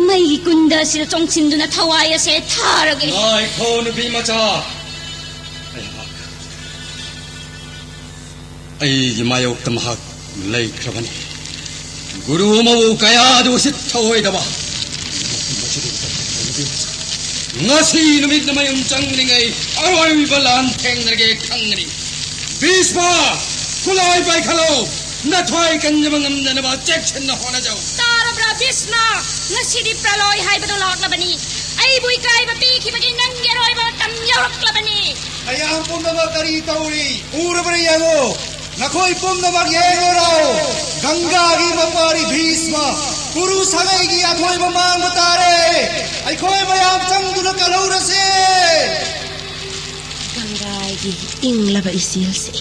ꯃꯩꯒꯤ ꯀꯨꯟꯗ ꯑꯁꯤꯗ ꯆꯣꯡꯁꯤꯟꯗꯨꯅ ꯊꯋꯥꯏ ꯑꯁꯦ ꯊꯥꯔꯒꯦ꯫ ꯉꯥꯏꯈꯣ, ꯅꯨꯄꯤ ꯃꯆꯥ꯫ ꯑꯩꯍꯥꯛ, ꯑꯩꯒꯤ ꯃꯥꯌꯣꯛꯇ ꯃꯍꯥꯛ ꯂꯩꯈ꯭ꯔꯕꯅꯤ꯫ ꯒꯨꯔꯨ ꯑꯃꯕꯨ ꯀꯌꯥꯗ ꯎꯁꯤꯠ ꯊꯑꯣꯏꯗꯕ꯫ ꯉꯁꯤ ꯅꯨꯃꯤꯠꯅ ꯃꯌꯨꯝ ꯆꯪꯂꯤꯉꯩ ꯑꯔꯣꯏꯕ ꯂꯥꯟ ꯊꯦꯡꯅꯔꯒꯦ ꯈꯪꯒꯅꯤ꯫ ꯚꯤꯁꯃ, ꯈꯨꯠꯂꯥꯏ ꯄꯥꯏꯈꯠꯂꯣ꯫ ꯅꯊ꯭ꯋꯥꯏ ꯀꯟꯖꯕ ꯉꯝꯅꯅꯕ ꯆꯦꯛꯁꯤꯟꯅ ꯍꯣꯠꯅꯖꯧ꯫ ꯇꯥꯔꯕ꯭ꯔꯥ ꯚꯤꯁꯃ? ꯉꯁꯤꯗꯤ ꯄ꯭ꯔꯂꯣꯏ ꯍꯥꯏꯕꯗꯨ ꯂꯥꯛꯂꯕꯅꯤ꯫ ꯑꯩꯕꯨ ꯏꯀꯥꯏꯕ ꯄꯤꯈꯤꯕꯒꯤ ꯅꯪꯒꯤ ꯑꯔꯣꯏꯕ ꯃꯇꯝ ꯌꯧꯔꯛꯂꯕꯅꯤ꯫ ꯃꯌꯥꯝ ꯄꯨꯝꯅꯃꯛ ꯀꯔꯤ ꯇꯧꯔꯤ ꯎꯔꯕ꯭ꯔꯥ ꯌꯦꯡꯉꯨ꯫ ꯅꯈꯣꯏ ꯄꯨꯝꯅꯃꯛ ꯌꯦꯡꯉꯨꯔꯣ꯫ ꯒꯪꯒꯥꯒꯤ ꯃꯄꯥꯔꯤ ꯚꯤꯁꯃ ꯀꯨꯔꯨ ꯁꯥꯒꯩꯒꯤ ꯑꯊꯣꯏꯕ ꯃꯥꯡꯕ ꯇꯥꯔꯦ꯫ ꯑꯩꯈꯣꯏ ꯃꯌꯥꯝ ꯆꯪꯗꯨꯅ ꯀꯜꯍꯧꯔꯁꯦ꯫ ꯒꯪꯒꯥꯒꯤ ꯏꯪꯂꯕ ꯏꯆꯦꯜꯁꯦ,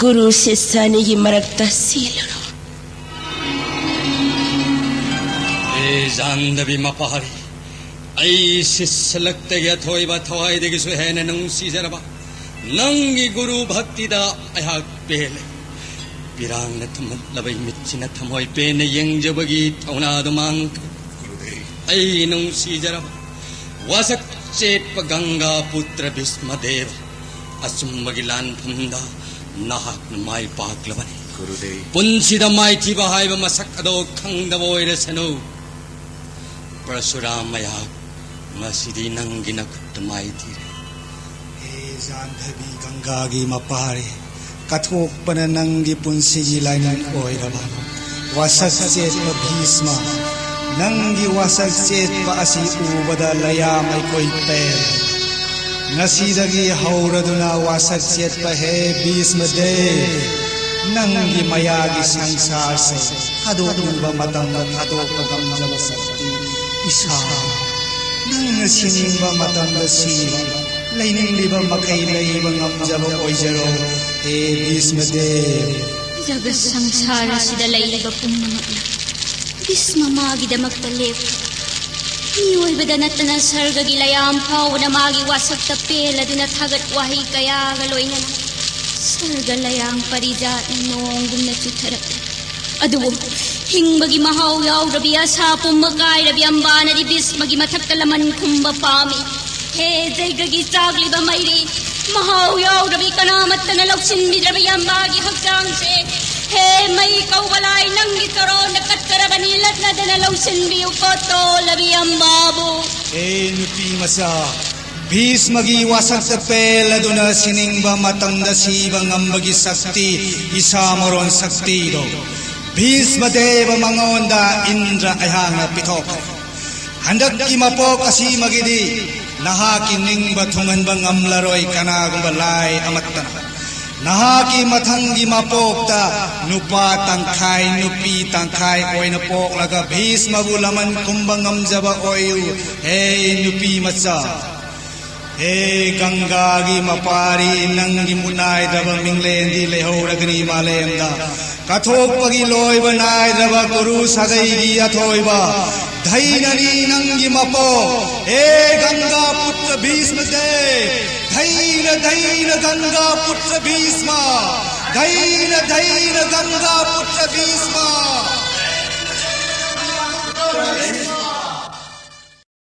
ꯒꯨꯔꯨ ꯁꯤꯁ꯭ꯌ ꯑꯅꯤꯒꯤ ꯃꯔꯛꯇ ꯆꯦꯜꯂꯨꯔꯣ꯫ ꯍꯦ ꯖꯥꯟꯗꯕꯤ ꯃꯄꯥꯔꯤ, ꯑꯩ ꯁꯤꯁ꯭ꯌꯂꯛꯇꯒꯤ ꯑꯊꯣꯏꯕ ꯊꯋꯥꯏꯗꯒꯤꯁꯨ ꯍꯦꯟꯅ ꯅꯨꯡꯁꯤꯖꯔꯕ ꯅꯪꯒꯤ ꯒꯨꯔꯨ ꯚꯛꯇꯤꯗ ꯑꯩꯍꯥꯛ ꯄꯦꯜꯂꯦ꯫ ꯄꯤꯔꯥꯡꯅ ꯊꯨꯝꯍꯠꯂꯕ ꯏꯃꯤꯠꯁꯤꯅ ꯊꯃꯣꯏ ꯄꯦꯟꯅ ꯌꯦꯡꯖꯕꯒꯤ ꯊꯧꯅꯥꯗꯨ ꯃꯥꯡꯈ꯭ꯔꯦ꯫ ꯑꯩ ꯅꯨꯡꯁꯤꯖꯔꯕ ꯋꯥꯁꯛ ꯆꯦꯠꯄ ꯒꯪꯒꯥ ꯄꯨꯇ꯭ꯔ ꯚꯤꯁꯃꯗꯦꯕ, ꯑꯆꯨꯝꯕꯒꯤ ꯂꯥꯟꯐꯝꯗ ꯅꯍꯥꯛꯅ ꯃꯥꯏ ꯄꯥꯛꯂꯕꯅꯤ꯫ ꯒꯨꯔꯨꯗꯦꯕ꯫ ꯄꯨꯟꯁꯤꯗ ꯃꯥꯏꯊꯤꯕ ꯍꯥꯏꯕ ꯃꯁꯛ ꯑꯗꯣ ꯈꯪꯗꯕ ꯑꯣꯏꯔꯁꯅꯨ꯫ ꯄꯔꯁꯨꯔꯥꯝ ꯑꯩꯍꯥꯛ ꯉꯁꯤꯗꯤ ꯅꯪꯒꯤ ꯅꯈꯨꯠꯇ ꯃꯥꯏꯊꯤꯔꯦ꯫ ꯍꯦ ꯖꯥꯟꯙꯕꯤ ꯒꯪꯒꯥꯒꯤ ꯃꯄꯥꯔꯤ, ꯀꯠꯊꯣꯛꯄꯅ ꯅꯪꯒꯤ ꯄꯨꯟꯁꯤꯒꯤ ꯂꯥꯏꯅꯤꯡ ꯑꯣꯏꯔꯕ ꯋꯥꯁꯛ ꯆꯦꯠꯄ ꯚꯤꯁꯃ, ꯅꯪꯒꯤ ꯋꯥꯁꯛ ꯆꯦꯠꯄ ꯑꯁꯤ ꯎꯕꯗ ꯂꯌꯥꯝ ꯑꯩꯈꯣꯏ ꯄꯦꯜꯂꯦ꯫ ꯉꯁꯤꯗꯒꯤ ꯍꯧꯔꯗꯨꯅ ꯋꯥꯁꯛ ꯆꯦꯠꯄ ꯍꯦ ꯚꯤꯁꯃ ꯗꯦꯕ, ꯅꯪꯒꯤ ꯃꯌꯥꯒꯤ ꯁꯪꯁꯥꯔꯁꯦ ꯊꯥꯗꯣꯛꯅꯤꯡꯕ ꯃꯇꯝꯗ ꯊꯥꯗꯣꯛꯄ ꯉꯝꯖꯕ ꯁꯛꯇꯤ ꯏꯁꯥ꯫ ꯅꯪꯅ ꯁꯤꯅꯤꯡꯕ ꯃꯇꯝꯗ ꯁꯤꯕ, ꯂꯩꯅꯤꯡꯂꯤꯕ ꯃꯈꯩ ꯂꯩꯕ ꯉꯝꯖꯕ ꯑꯣꯏꯖꯔꯣ, ꯍꯦ ꯚꯤꯁꯃꯗꯦꯕ꯫ ꯖꯒꯠ ꯁꯪꯁꯥꯔ ꯑꯁꯤꯗ ꯂꯩꯔꯤꯕ ꯄꯨꯝꯅꯃꯛꯅ ꯚꯤꯁꯃ ꯃꯥꯒꯤꯗꯃꯛꯇ ꯂꯦꯞꯈꯤ꯫ ꯃꯤꯑꯣꯏꯕꯗ ꯅꯠꯇꯅ ꯁꯔꯒꯒꯤ ꯂꯌꯥꯝ ꯐꯥꯎꯕꯅ ꯃꯥꯒꯤ ꯋꯥꯁꯛꯇ ꯄꯦꯜꯂꯗꯨꯅ ꯊꯥꯒꯠ ꯋꯥꯍꯩ ꯀꯌꯥꯒ ꯂꯣꯏꯅꯅ ꯁꯔꯒ ꯂꯌꯥꯝ ꯄꯔꯤꯖꯥꯠꯅ ꯅꯣꯡꯒꯨꯝꯅ ꯆꯨꯊꯔꯛꯂꯤ꯫ ꯑꯗꯨꯕꯨ ꯍꯤꯡꯕꯒꯤ ꯃꯍꯥꯎ ꯌꯥꯎꯗ꯭ꯔꯕꯤ ꯑꯁꯥ ꯄꯨꯝꯕ ꯀꯥꯏꯔꯕꯤ ꯑꯝꯕꯥꯅꯗꯤ ꯚꯤꯁꯃꯒꯤ ꯃꯊꯛꯇ ꯂꯃꯟ ꯈꯨꯝꯕ ꯄꯥꯝꯃꯤ꯫ ꯍꯦ ꯖꯩꯒꯒꯤ ꯆꯥꯛꯂꯤꯕ ꯃꯩꯔꯤ, ꯃꯍꯥꯎ ꯌꯥꯎꯗ꯭ꯔꯕꯤ ꯀꯅꯥꯃꯠꯇꯅ ꯂꯧꯁꯤꯟꯕꯤꯗ꯭ꯔꯕ ꯌꯥꯝꯕꯥꯒꯤ ꯍꯛꯆꯥꯡꯁꯦ, ꯍꯦ ꯃꯩ ꯀꯧꯕ ꯂꯥꯏ, ꯅꯪꯒꯤ ꯆꯔꯣꯟꯗ ꯀꯠꯆꯔꯕꯅꯤ, ꯂꯠꯅꯗꯅ ꯂꯧꯁꯤꯟꯕꯤꯌꯨ ꯀꯣ ꯇꯣꯜꯂꯕꯤ ꯌꯥꯝꯕꯥꯕꯨ꯫ ꯍꯦ ꯅꯨꯄꯤ ꯃꯆꯥ, ꯚꯤꯁꯃꯒꯤ ꯋꯥꯁꯛꯇ ꯄꯦꯜꯂꯗꯨꯅ ꯁꯤꯅꯤꯡꯕ ꯃꯇꯝꯗ ꯁꯤꯕ ꯉꯝꯕꯒꯤ ꯁꯛꯇꯤ ꯏꯁꯥ ꯃꯔꯣꯟ ꯁꯛꯇꯤꯗꯣ ꯚꯤꯁꯃ ꯗꯦꯕ ꯃꯉꯣꯟꯗ ꯏꯟꯗ꯭ꯔ ꯑꯩꯍꯥꯛꯅ ꯄꯤꯊꯣꯛꯈ꯭ꯔꯦ꯫ ꯍꯟꯗꯛꯀꯤ ꯃꯄꯣꯛ ꯑꯁꯤꯃꯒꯤꯗꯤ ꯅꯍꯥꯛꯀꯤ ꯅꯤꯡꯕ ꯊꯨꯡꯍꯟꯕ ꯉꯝꯂꯔꯣꯏ ꯀꯅꯥꯒꯨꯝꯕ ꯂꯥꯏ ꯑꯃꯠꯇꯅ꯫ ꯅꯍꯥꯛꯀꯤ ꯃꯊꯪꯒꯤ ꯃꯄꯣꯛꯇ ꯅꯨꯄꯥ ꯇꯪꯈꯥꯏ, ꯅꯨꯄꯤ ꯇꯪꯈꯥꯏ ꯑꯣꯏꯅ ꯄꯣꯛꯂꯒ ꯚꯤꯁꯃꯕꯨ ꯂꯃꯟ ꯈꯨꯝꯕ ꯉꯝꯖꯕ ꯑꯣꯏꯌꯨ, ꯍꯦ ꯅꯨꯄꯤ ꯃꯆꯥ꯫ ꯍꯦ ꯒꯪꯒꯥꯒꯤ ꯃꯄꯥꯔꯤ, ꯅꯪꯒꯤ ꯃꯨꯠꯅꯥꯏꯗ꯭ꯔꯕ ꯃꯤꯡꯂꯦꯟꯗꯤ ꯂꯩꯍꯧꯔꯒꯅꯤ ꯃꯥꯂꯦꯝꯗ꯫ ꯀꯠꯊꯣꯛꯄꯒꯤ ꯂꯣꯏꯕ ꯅꯥꯏꯗ꯭ꯔꯕ ꯀꯨꯔꯨ ꯁꯥꯒꯩꯒꯤ ꯑꯊꯣꯏꯕ ꯙꯩꯅꯅꯤ ꯅꯪꯒꯤ ꯃꯄꯣꯛ꯫ ꯍꯦ ꯒꯪꯒꯥ ꯄꯨꯠꯇ ꯚꯤꯁꯃ ꯗꯦꯕ, ꯙꯩꯅ ꯙꯩꯅ ꯒꯪꯒꯥ ꯄꯨꯠꯇ ꯚꯤꯁꯃ, ꯙꯩꯅ ꯙꯩꯅ ꯒꯪꯒꯥ